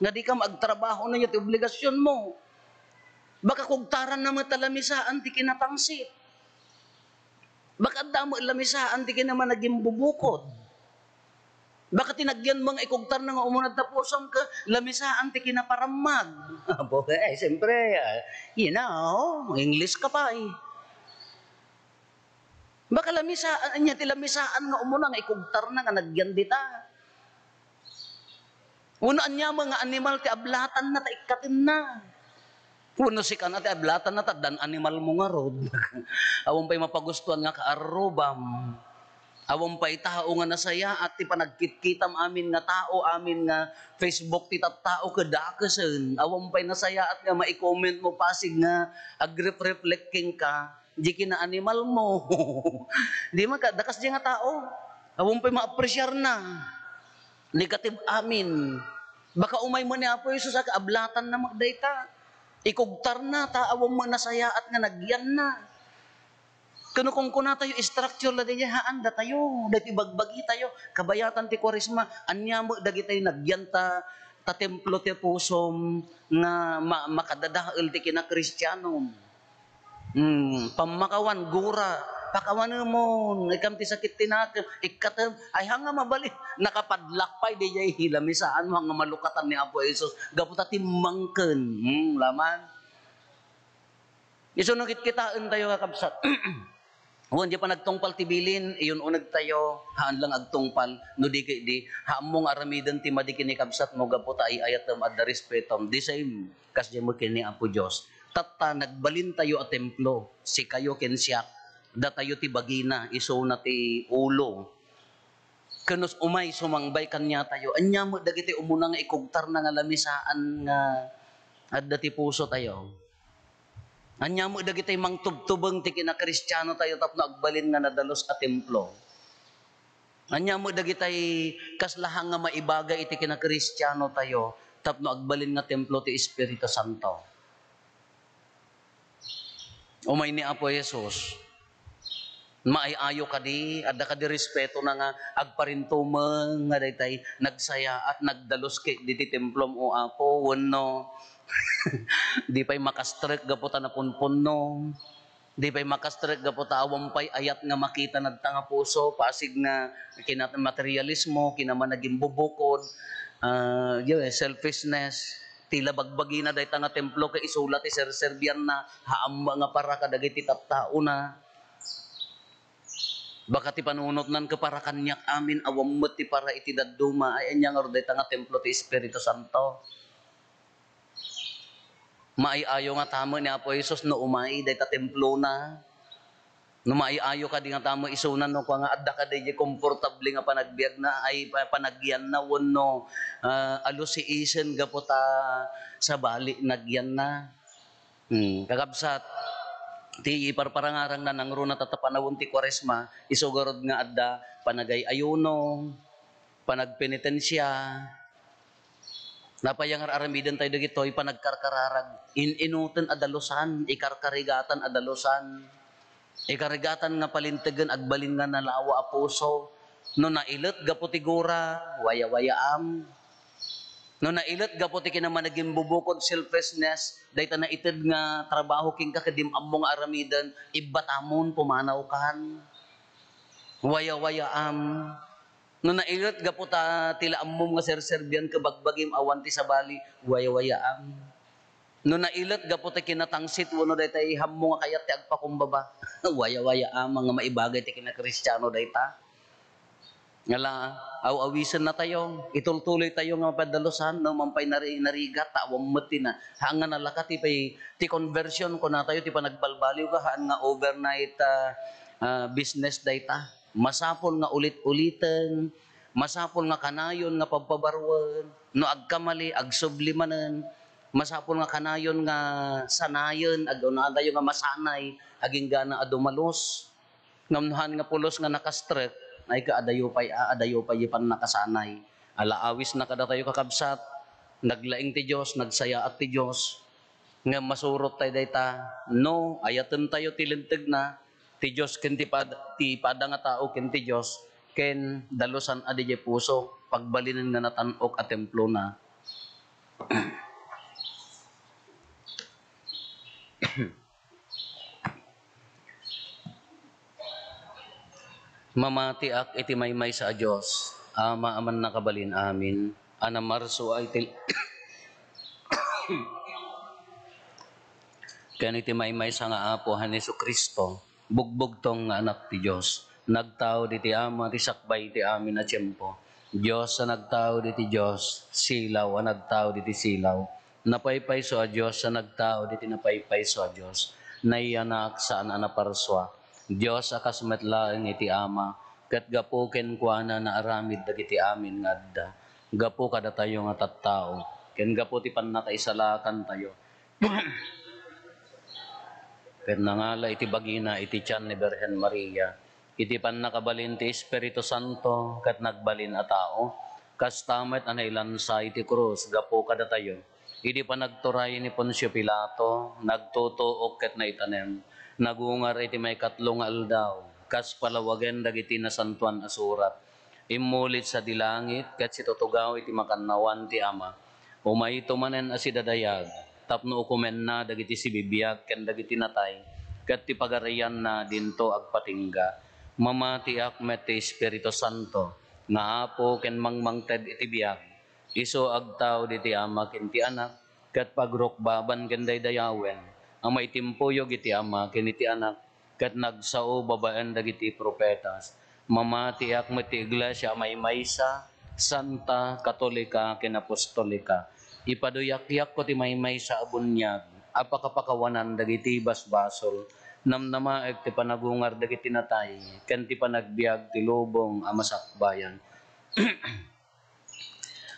Nga dika agtrabaho no ti obligasionmo. Baka kugtaranna met ta lamisaan ti kinatangsit. Baka adda met lamisaan ti kinamanagimbubukod. Baka ti nagyanmo nga ikugtarna nga umuna tapusom ket lamisaan ti kinaparammag. Apo, eh, siyempre, ah, you know, English ka pay. Baka lamisaan, ania ti lamisaan nga umuna nga ikugtarna nga nagyan dita. Wenno ania met nga animal ti ablatanna ta ikkatenna. Wenno sika na ti ablatanna ta addan animalmo ngarud. Awan pay mapagustuan nga kaarrubam. Awan pay tao nga nasayaat ti panagkitkitam amin nga tao, amin nga Facebook ti tattao kadakesen. Awan pay nasayaat nga maicommentmo pasig nga agrefreflect kenka. Di kinaanimalmo. Di man ka, dakas di nga tao. Awan pay maapresiarna. Negative amin. Baka umay met ni Apo Jesus, aga ablatanna met dayta. Ikugtarna, ta awan met nasayaat nga nagyanna. Ken no kunkunatayo, structure la daydiay, haan datayo, daytoy bagbagitayo, kabayatan ti Kuaresma, ania met dagitay nagyan ta, ta templo ti pusom nga ma-, makadadael ti kinakristianom. Hmm, pammakawan, gura, pakawanemon, ikam ti sakit ti nakem, ikkatem, ay, haan nga mabalin, nakapadlak pay, daydiay, lamisaan mo, haan nga malukatan ni Apo Jesus, gapu ta timmangken, hmm, laman. Isu no kitkitaentayo, kakabsat. Wen, di panagtungpal ti bilin, iyun-unegtayo, haan lang agtungpal, no di ket di, haanmo nga aramiden ti madi ken ni kabsatmo gapu ta ay-ayatem, adda respetom. The same, kasdiay met ken ni Apo Dios. Tatta, nagbalintayo a templo, sikayo ken siak, datayo ti bagina, isuna ti ulo. Ken no umay sumangbay kaniatayo, ania met dagiti umuna nga ikugtarna nga lamisaan nga adda ti pusotayo? Ania met dagiti mangtubtubeng ti kinakristianotayo tapno agbalin nga nadalus a templo? Ania met dagitay kasla haan nga maibaga iti kinakristianotayo tapno agbalin nga templo ti Espiritu Santo? Umay ni Apo Jesus. Maay-ayo kadi, adda kadi respetona nga agparintumeng nga daytay nagsayaat, nagdalus ket diti templom, O Apo, wenno di pay makastrek gapu ta napunpunnom, di pay makastrek gapu ta awan pay ayat nga makita nadta nga puso, pasig nga kinamaterialismo, kinamanagimbubukod, ah, yun, eh, selfishness. Ti la bagbagina dayta nga templo ket isu la ti serserbianna, haan met nga para kadagiti tattaona. Baka ti panunotnan ket para kaniak amin, awan met ti para iti dadduma. Ay, ania ngarud dayta nga templo ti Espiritu Santo? Maay-ayo nga tamen ni Apo Jesus no umay dayta templona. No maay-ayo kadi nga tamen isuna no kua nga adda kadi diay komportable nga panagbiagna, ay, pa-, panagyanna wenno, ah, alusiisen gapu ta sabali nagyanna. Hmm, kakabsat, ti iparparangarangna nangruna ta, ta panawen ti Kuaresma, isu garud nga adda panagay-ayuno, panagpenitensia, Napay nga ar-aramidentayo dagitoy panagkarkararag, in-inuten a dalusan, ikarkarigatan a dalusan. Ikarigatan nga palintegen agbalin nga nalawa a puso. No nailet gapu ti gura, wayawayaam. No nailet gapu ti kinamanagimbubukod, selfishness, dayta naited nga trabaho kenka ket dim ammo nga aramiden, ibbatamon, pumanawkan. Wayawayaam. No nailet gapu ta ti la ammom nga serserbian ket bagbagim awan ti sabali, wayawayaam. No nailet gapu ti kinatangsit wenno daytay hammo nga kayat ti agpakumbaba, wayawayaam nga maibagay ti kinakristiano dayta. Nga la, aw-awisennatayo, itultuloytayo nga mapadalusan, no, mampay nari-, narigat, ta awan met ti na, haan nga nalaka ti pay, ti conversion, kunatayo, ti panagbalbaliw ka, haan nga overnight, ah, ah, business dayta. Masapul nga ulit-uliten, masapul nga kanayon nga pagpabaruen, no agkamali, agsubli manen, masapul nga kanayon nga sanayen, ag-, kunatayo nga masanay, aginggana a dumalos. Ngem no haan nga pulos nga nakastrek, ay ka adayo pay, a, adayo pay pannakasanay. Ala, awisna kadatayo, kakabsat, naglaing ti Dios, nagsayaat ti Dios. Ngem masurot tayo dayta, no, ayatentayo ti lintegna, ti Dios ken ti pad-, ti pada nga tao ken ti Dios, ken dalusan a diay puso, pagbalinen nga natan-ok a templona. Mamatiak iti maymaysa a Dios, Ama a mannakabalin amin, a namarso a iti, ken iti maymaysa nga Apo a Jesu-Cristo, bugbugtong nga Anak ti Dios, nagtaud iti Ama ti sakbay iti amin a tiempo. Dios a nagtaud iti Dios, silaw a nagtaud iti silaw, napaypayso a Dios a nagtaud iti napaypayso a Dios, nayanak saan a naparsua. Dios a kas met laeng iti Ama, ket gapu kenkuana naaramid dagiti amin nga adda. Gapu kadatayo nga tattao, ken gapu ti pannakaisalakantayo, ket nangala iti bagina iti tian ni Birhen Maria. Iti pannakabalin ti Espiritu Santo, ket nagbalin a tao, kasta met a nailansa iti krus gapu kadatayo. Idi panagturay ni Poncio Pilato, nagtutuok ket naitanem, nagungar iti maikatlo nga aldaw, kas palawagen dagiti Nasantoan a Surat. Immulit sadi langit ket situtugaw iti makannawan ti Ama. Umayto manen a sidadayag, tapno ukomenna dagiti sibibiag ken dagiti natay, ket ti pagarianna dinto agpatingga. Mamatiak met ti Espiritu Santo, nga Apo ken mangmangted iti biag. Isu agtaud iti Ama ken ti Anak, ket pagrukbaban ken daydayawen, a maitimpuyog iti Ama ken iti Anak, ket nagsao babaen dagiti profetas. Mamatiak met ti iglesia a maymaysa, santa, katolika, ken apostolika. Ipaduyakko ti maymaysa a buniag a pakapakawanan dagiti basbasol. Namnamaek ti panagungar dagiti natay, ken ti panagbiag ti lubong a masakbayan.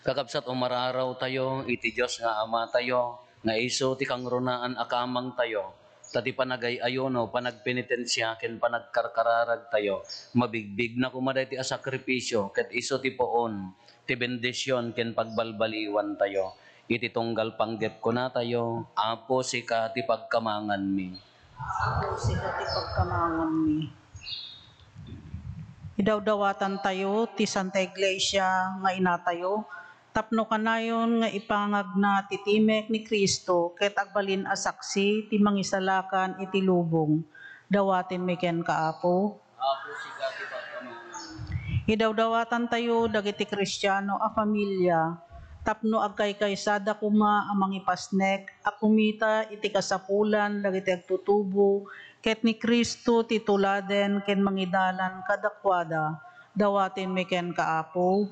Kakabsat, umararawtayo iti Dios nga Amatayo, nga isu ti kangrunaan a kamangtayo, ta ti panagay-ayuno, panagpenitensia, ken panagkarkararagtayo, mabigbigna koma daytoy a sakripisio, ket isu ti puon ti bendision ken pagbalbaliwantayo. Iti tunggal panggep kunatayo, Apo, sika ti pagkamanganmi. Apo, sika ti pagkamanganmi. Idawdawatantayo ti Santa Iglesia nga inatayo, tapno kanayon nga ipangagna ti timek ni Cristo ket agbalin a saksi ti mangisalakan iti lubong. Dawatenmi kenka, Apo. Apo, sika ti pagkamangan. Idawdawatantayo dagiti Kristiano a familia tapno agkaykaysada koma a mangipasnek a kumita iti kasapulan dagiti agtutubo ket ni Cristo ti tuladen ken mangidalan kadakuada. Dawatenmi kenka, Apo.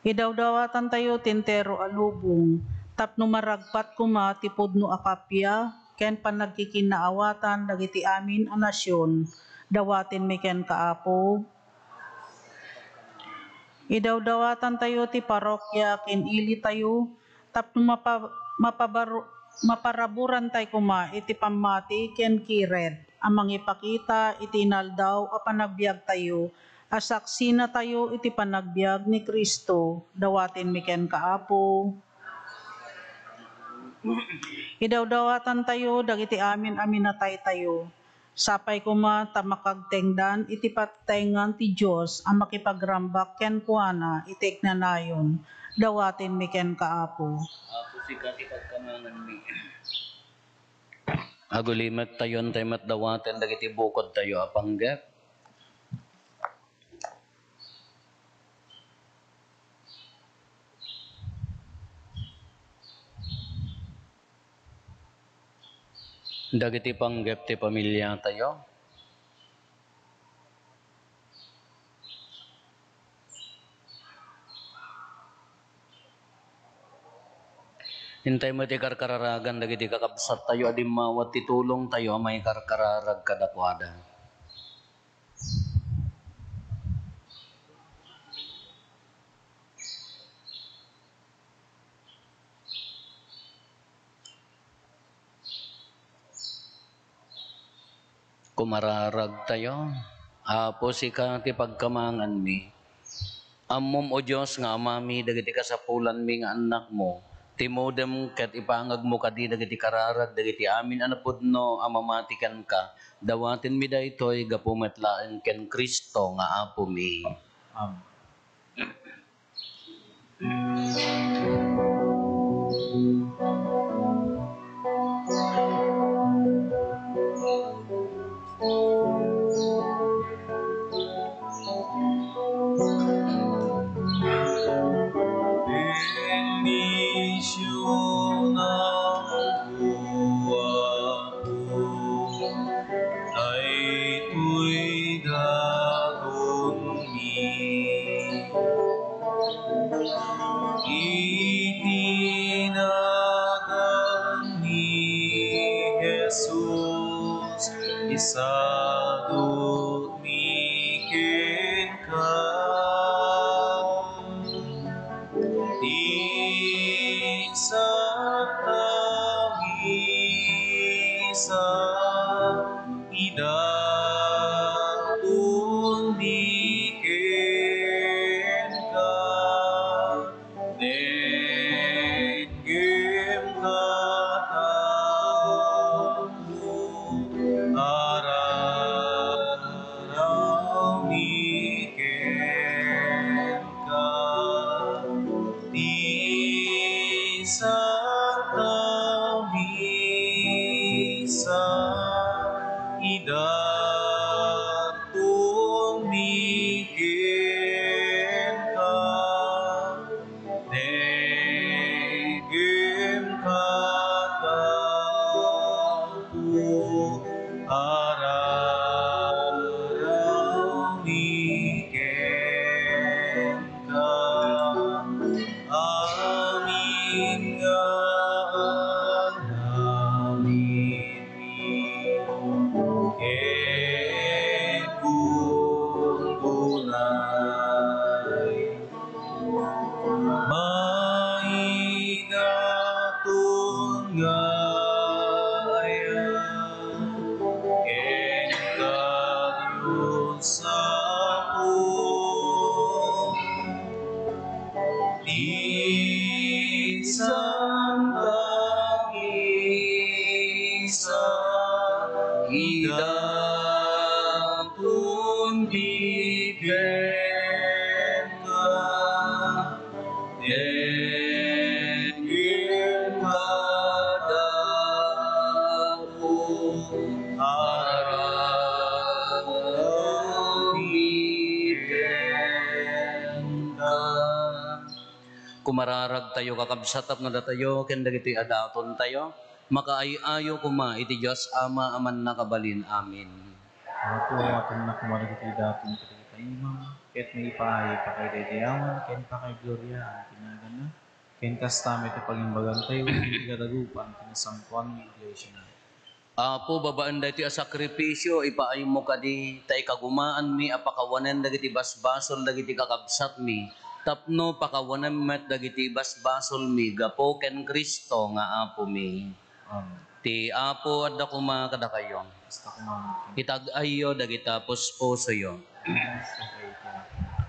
Idawdawatantayo ti entero a lubong tapno maragpat koma ti pudno a kappia ken panagkikinaawatan dagiti amin a nasion. Dawatenmi kenka, Apo. Idawdawatantayo ti parokya ken ilitayo tapno mapa-, mapabaru-, maparaburantay koma iti pammati ken kired a mangipakita iti inaldaw a panagbiagtayo a saksinatayo iti panagbiag ni Cristo. Dawatenmi kenka, Apo. Idawdawatantayo dagiti amin a minataytayo. Sapay koma ta makagtengdan iti pagtaengan ti Dios a makipagrambak kenkuana iti ignanayon. Dawatenmi kenka, Apo. Apo, sika ti pagkamanganmi. Agulimettayo, intay met dawaten dagiti bukodtayo a panggep. Dagiti panggep ti pamiliatayo. Intay met ti karkararagan dagiti kakabsattayo a dimmawat ti tulongtayo a maikarkararag kadakuada. Kumararagtayo. Apo, sika ti pagkamanganmi. Ammom, O Dios, nga Amami dagiti kasapulanmi nga annakmo. Timudem ket ipangagmo kadi dagiti kararag dagiti amin a napudno a mamati kenka. Dawatenmi daytoy gapu met laeng ken Cristo nga Apomi. Amen. Bendisyonanko, Apo, daytoy dagongmi. Iti nagan ni Jesus, isadutmi kenka. Ti sakta misa, idatonmi kenka. Denggem katapo, ararawmi kenka. Ti sakta misa, idatonmi kenka. Denggem katapo, ararawmi kenka. Amin nga amin, ket kunkunay, maidaton nga ayat kenka, Dios Apo. Ti sakta misa, idatonmi kenka. Denggem katapo, ararawmi kenka. Kumararagtayo, kakabsat, tapno datayo ken dagitoy a datontayo makaay-ayo koma iti Dios Ama a Mannakabalin. Amen. Apo, awatennak koma dagitoy daton kadagiti imam, ket maipaay, pakaidaydayawan, ken pakaigloria ti naganna, ken kasta met ti pagimbagantayo iti kadagupan ti nasantoan nga iglesia na. Apo, babaen daytoy a sakrifisio, ipaaymo kadi ta ikagumaanmi a pakawanen dagiti basbasol dagiti kakabsatmi, tapno pakawanem met dagiti basbasolmi gapu ken Cristo nga Apomi. Amen. Ti Apo adda koma kadakayo. Kasta koma. Itag-ayyo dagita puspusoyo.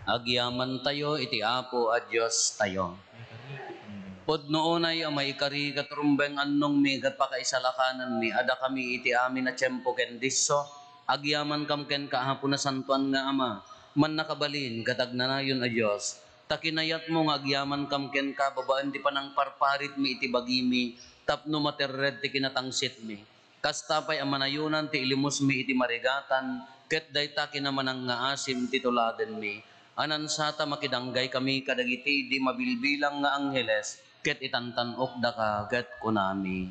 Agyamantayo iti Apo a Diostayo. Maikari ti pangayam. Pudno unay a maikari ket rumbeng annongmi ket pakaisalakananmi a dakami iti amin a tiempo ken disso, agyamankam kenka, Apo nasantoan nga Ama, mannakabalin ket agnanayon a Dios, ta kinayatmo nga agyamankam kenka babaen ti panangparparitmi iti bagimi tapno materred ti kinatangsitmi. Kasta pay a manayonan ti ilimusmi iti marigatan, ket dayta kinamanangngaasem ti tuladenmi. Anansata makidanggay kami kadagiti di mabilbilang nga angheles, ket itantan-ok daka, ket kunami,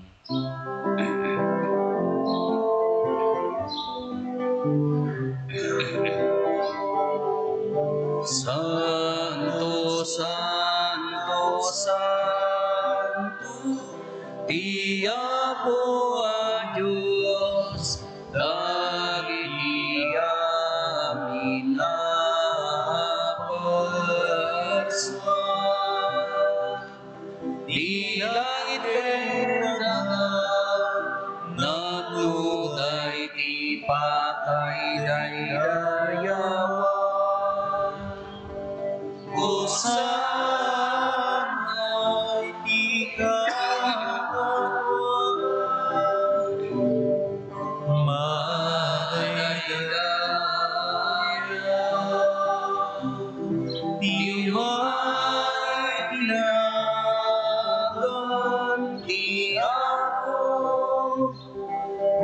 Santo, Santo, Santo, ti Apo a Dios, dagiti amin a puersa. Ti langit ken daga, natnogda iti pakaidaydayawan. Hosanna iti kaawan. Madaydayaw ti umay ti nagan ti Apo.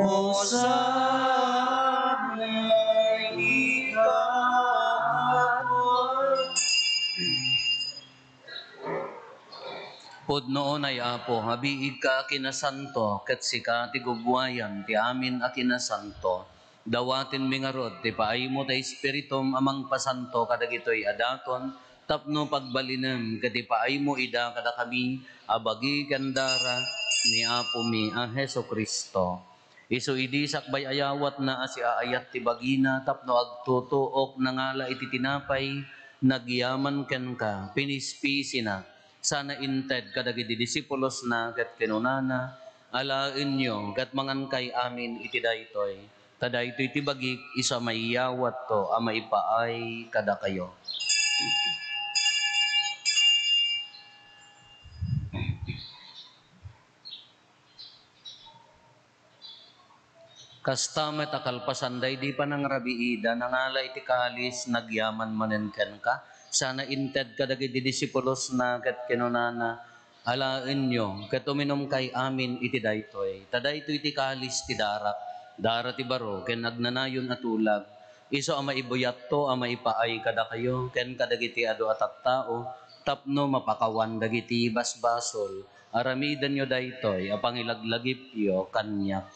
Hosanna iti kaawan. Pudno unay, Apo, a biigka a kinasanto, ket sika ti gugwayan ti amin a kinasanto. Dawatenmi ngarud ti paaymo ti Espiritum a mangpasanto kadagitoy a daton, tapno pagbalinem ket ipaaymo ida kadakami a bagi ken dara ni Apomi a Jesu-Cristo. Isu idi sakbay a yawatna a siaayat ti bagina tapno agtutuok nangala iti tinapay, nagyaman kenka, pinispisina, sana inted kadagiti disipulosna ket kinunana, "Alaenyo ket mangankay amin iti daytoy, ta daytoy ti bagik isu a maiyawatto a maipaay kadakayo." Kasta met a kalpasan daydi panangrabiida, nangala iti kalis, nagyaman manen kenka, sana inted kadagiti disipulosna ket kinunana, "Alaenyo ket uminumkay amin iti daytoy, ta daytoy ti kalis ti darak, dara ti baro ken agnanayon a tulag, isu a maibuyatto a maipaay kadakayo ken kadagiti adu a tattao tapno mapakawan dagiti basbasol." Aramidenyo daytoy a pangilaglagipyo kaniak.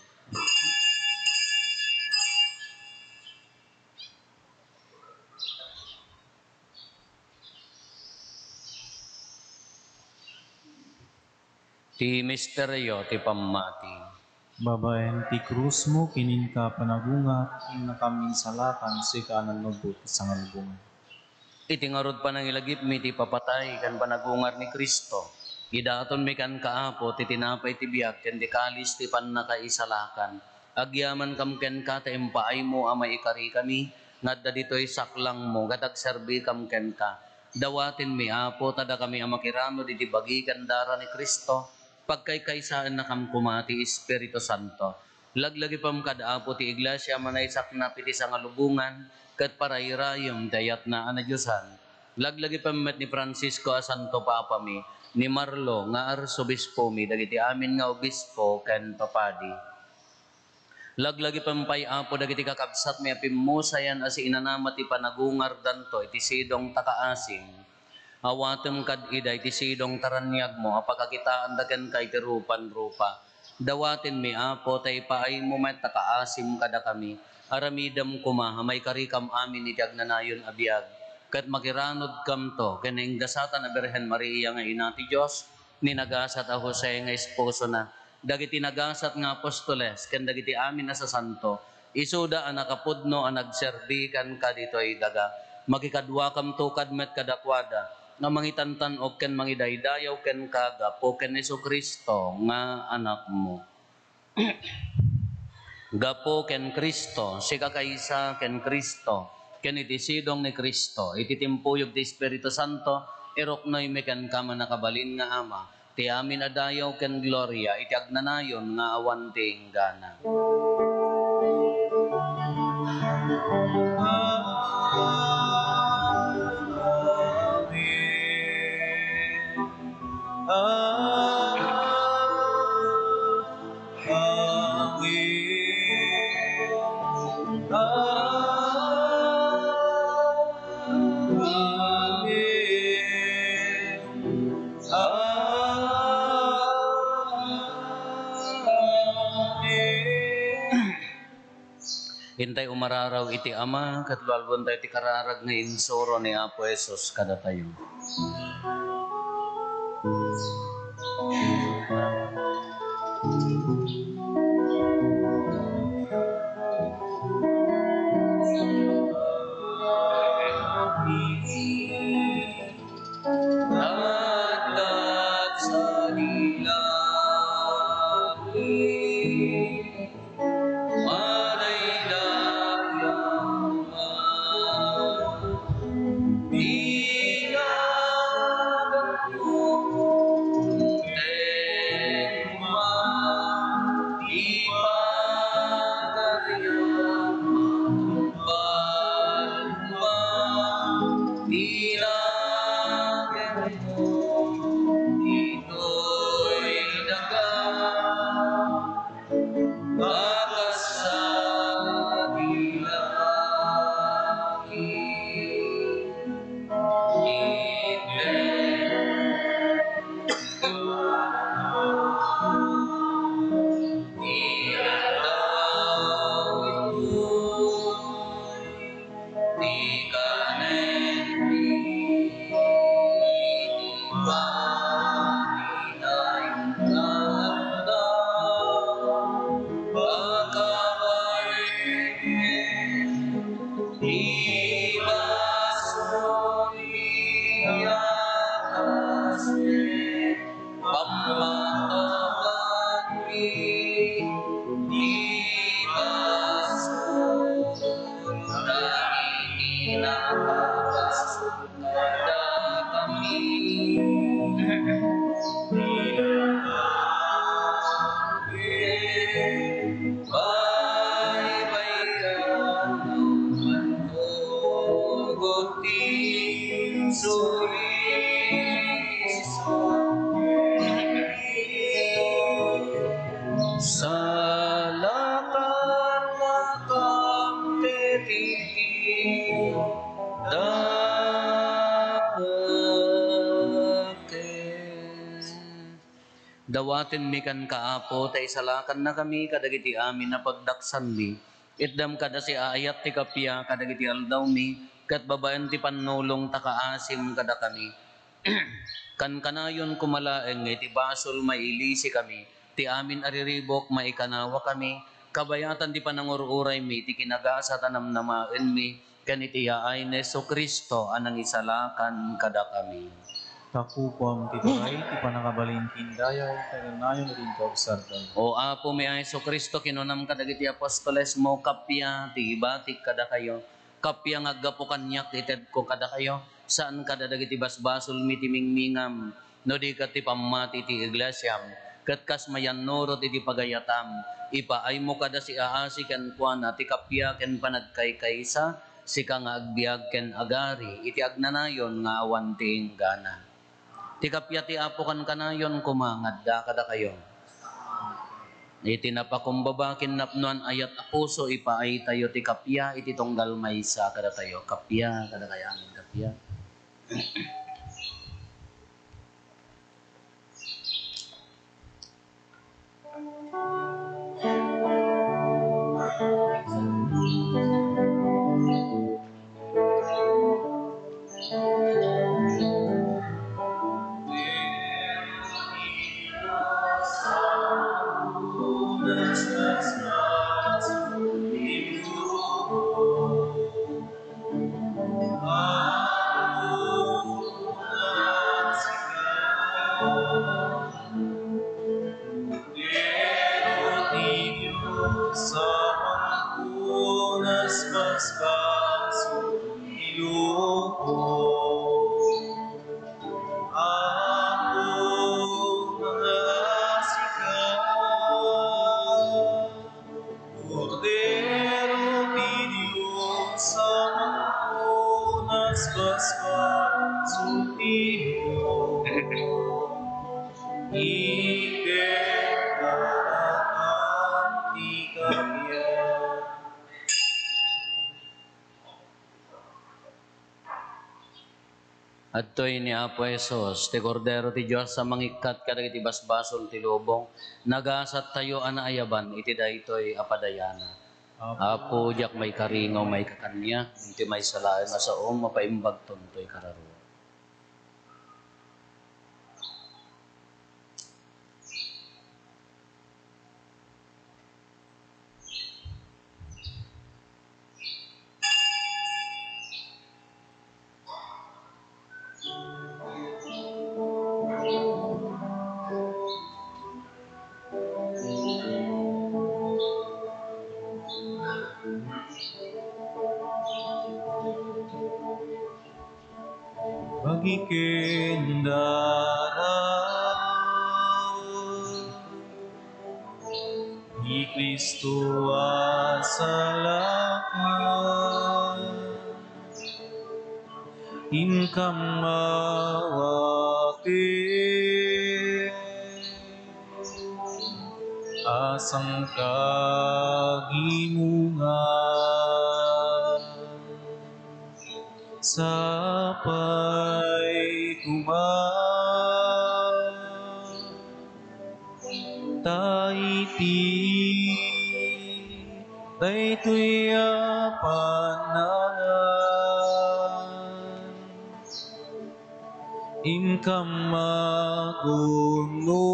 Ti misterio ti pammati. Babaen ti krusmo ken inka panagungar, innakam insalakan, sika a nannubbot ti sangalubongan. Iti ngarud panangilagipmi ti ipapatay ken panagungar ni Cristo, idatonmi kenka, Apo, ti tinapay ti biag ken ti kalis ti pannakaisalakan. Agyamankam kenka ta impaaymo a maikarikami nga adda ditoy saklangmo ket agserbikam kenka. Dawatenmi, Apo, ta dakami a makiranud iti bagi ken dara ni Cristo, pagkaykaysaennakam koma ti Espiritu Santo. Laglagipem kad Apo ti Iglesia a manaysaknap iti sangalubongan ket parayrayem ti ayatna a nadiosan. Laglagipem met ni Francisco a Santo Papami, ni Marlo nga Arsobispomi, dagiti amin nga obispo ken papadi. Laglagipem pay, Apo, dagiti kakabsatmi a pimmusayan a siinanama ti panagungardanto iti sidong ta kaasim. Awatem kad ida iti sidong ta raniagmo a pakakitaanda kenka iti rupan-rupa. Dawatenmi, Apo, ta ipaaymo met ta kaasim kadakami. Aramidem koma a maikarikam amin iti agnanayon a biag, ket makiranudkamto ken ni Ingasatan a Birhen Maria nga Ina ti Dios, ni nagasat a Jose nga esposona, dagiti nagasat nga apostoles, ken dagiti amin a sasanto, isuda a nakapudno a nagserbi kenka ditoy daga. Makikaduakamto kad met kadakuada nga mangitantan-ok ken mangidaydayaw kenka gapu ken Jesu-Cristo nga Anakmo. Gapu ken Cristo, sika kaysa ken Cristo, ken iti sidong ni Cristo, iti timpuyog ti Espiritu Santo, iruknoymi kenka, mannakabalin nga Ama, ti amin a dayaw ken gloria iti agnanayon nga awan ti inggana. Amen. Amen. Amen. Amen. Intay umararaw iti Ama, ket lualuentayo ti kararag nga insuro ni Apo Jesus kadatayo. Agtatsalilain. Madaydayaw ti naganmo, ken ma-, ipagarian, mangbalma ti naganmo, ditoy daga. Agtatsalilain. Iti addaw itoy. Ti kanen ti pagkainayna, pagkabain ti basol, ti atas, ti pammatabanmi, ti basol, dagiti nakabasol kadakami. Baybay-an ti insulisyo. Salakannakam ket iti dakes. Dawatenmi kenka, Apo, ta isalakannakami kadagiti amin a pagdaksanmi. Itdam kadasi a ayat ti kappia kadagiti aldawmi, ket babaen ti pannulong ta kaasim kadakami. Kankanayon koma laeng nga iti basol mailisikami, ti amin a riribuk maikanawakami, kabayatan ti panangur-uraymi iti kinagasat a namnamaenmi, ken iti yaay ni Jesu-Cristo a nangisalakan kadakami. Ta kukuam ti turay, ti pannakabalin ken dayaw, ket nayon iti kaubsarda. O Apomi a Jesu-Cristo, kinunam kadagiti apostolesmo, kappia ti ibatik kadakayo, kappia nga aggapu kaniak ti itedko kadakayo, saan kada dagiti basbasolmi ti mingmingam, no di ket ti pammati ti iglesiam, ket kas mayannurot iti pagayatam, ipaaymo kadasi a asi kenkuana ti kappia ken panagkaykaysa, sika nga agbiag ken agari iti agnanayon nga awan ti inggana. Ti kappia ti Apo kankanayon koma nga adda kadakayo. Iti napakumbaba ken napnoan ayat a puso, ipaaytayo ti kappia iti tunggal maysa kadatayo. Kappia kadakayo amin, kappia. Kordero ti Dios a mangpunas basol ti lubong. Apo, Sutino, iket kanakan ti kabiat. Adtoy ni Apo Jesus, ti Kordero ti Dios a mangikkat kadagiti basbasol ti lubong. Nagasattayo a naayaban iti daytoy a padayana. Apo, diak maikari nga umayka kaniak, ngem ti maysa laeng a saom, mapaimbagton toy kararuam. Pagikendara ni Cristo a salaka, inkam mawati a sangkagimungan. Sapay koma ta iti daytoy a panangan, inkam magunno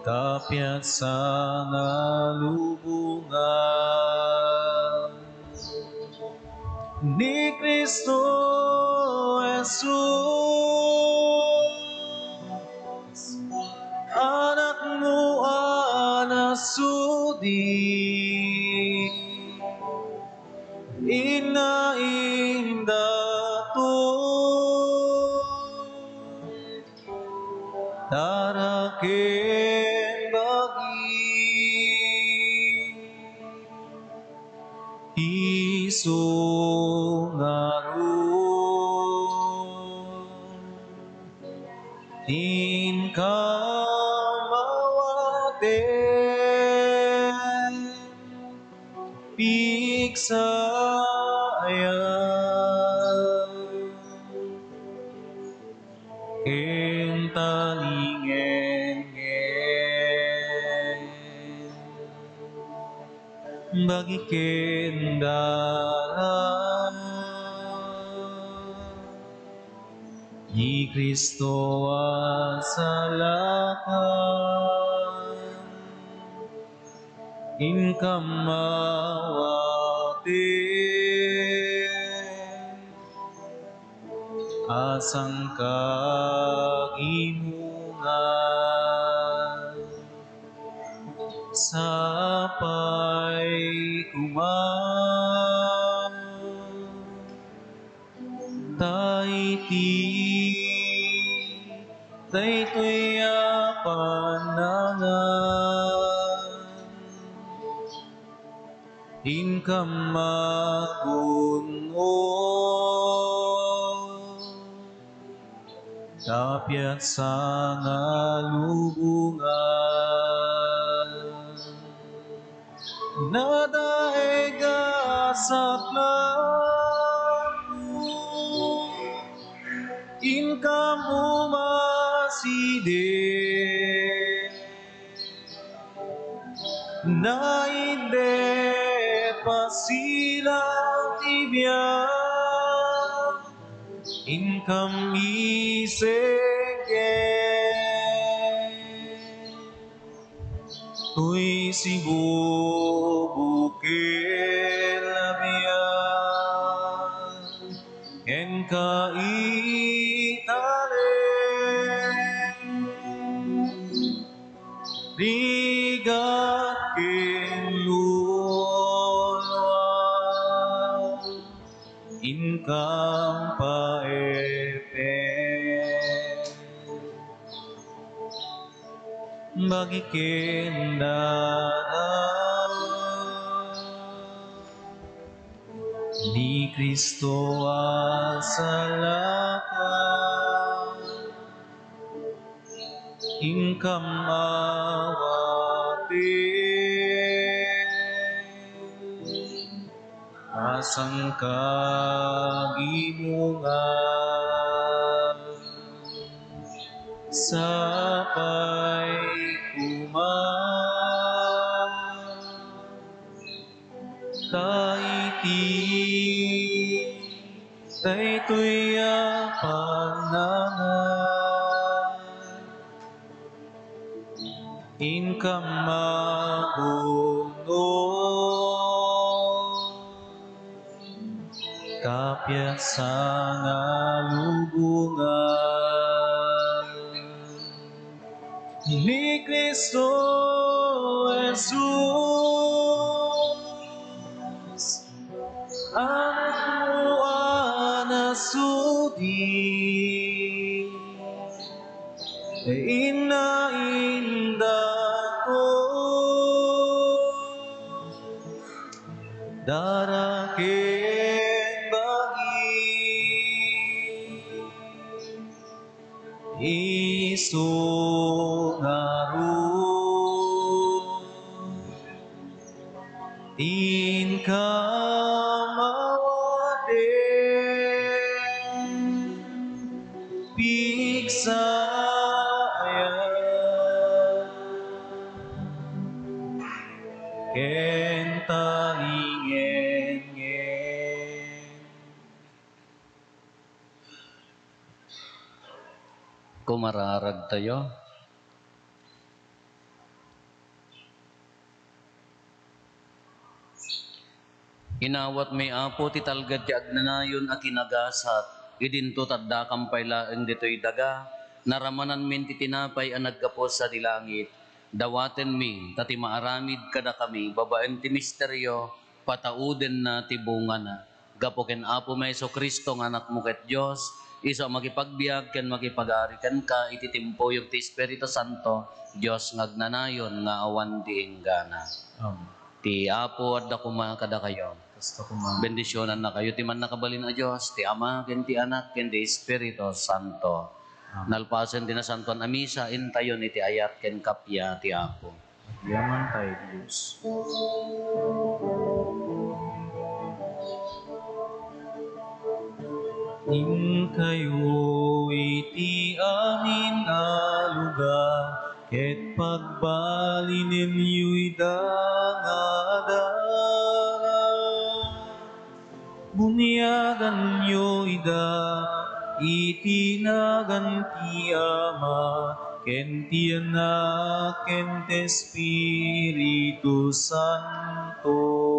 ta piatsa nga lubongan ni Cristo Jesus, Anakmo a nasudi, inna indaton taraken bagi. Isu ngarud, inkam mawaten, pigsayam ken talingenngen. Bagi ken dalan ni Cristo a salaka, inkam mawati a sangkagimungan. Sapay koma ta iti daytoy a panangan, inkam magunno ta piatsa nga lubongan. Nadaig a saplangko, inkam umasiden. Naindet pasilang ti biag, inkam isenggen. Toy sibubukel a biag, kenka italek. Rigat ken luluam, inkam paepen. Bagi ken dalan ni Cristo a salaka, inkam awaten a sangkagibungan. Sapay koma ta iti daytoy a pagnangan, inkam maguno, kapiasa nga lubongan ni Cristo Jesus, Anakmo a nasudi, inna indato dara ken bagi. Isu ngarud, inkam awaten, pigsaya ken talingengen. Kumararagtayo. Inawatmi, Apo, ti talged ti agnanayon a kinagasat. Idinto ta addakam pay laeng ditoy daga, naramananmin ti tinapay a naggapu sadi langit. Dawatenmi, ta ti maaramid kadakami babaen ti misterio, pataudenna ti bungana. Gapu ken Apomi a Jesu-Cristo nga Anakmo ket Dios, isu a makipagbiag ken makipagari kenka iti timpuyog ti Espiritu Santo, Dios nga agnanayon nga awan di inggana. Amen. Ti Apo adda koma kadakayo. Kasta koma. Bendisionannakayo ti Mannakabalin a Dios, ti Ama, ken ti Anak, ken ti Espiritu Santo. Amen. Nalpasen ti Nasantoan a Misa, intayon iti ayat ken kappia ti Apo. Agyamantayo iti Dios. Inkayo iti amin a lugar, ket pagbalinenyo ida nga adal. Bunyaganyo ida iti nagan ti Ama, ken ti Anak, ken ti Espiritu Santo.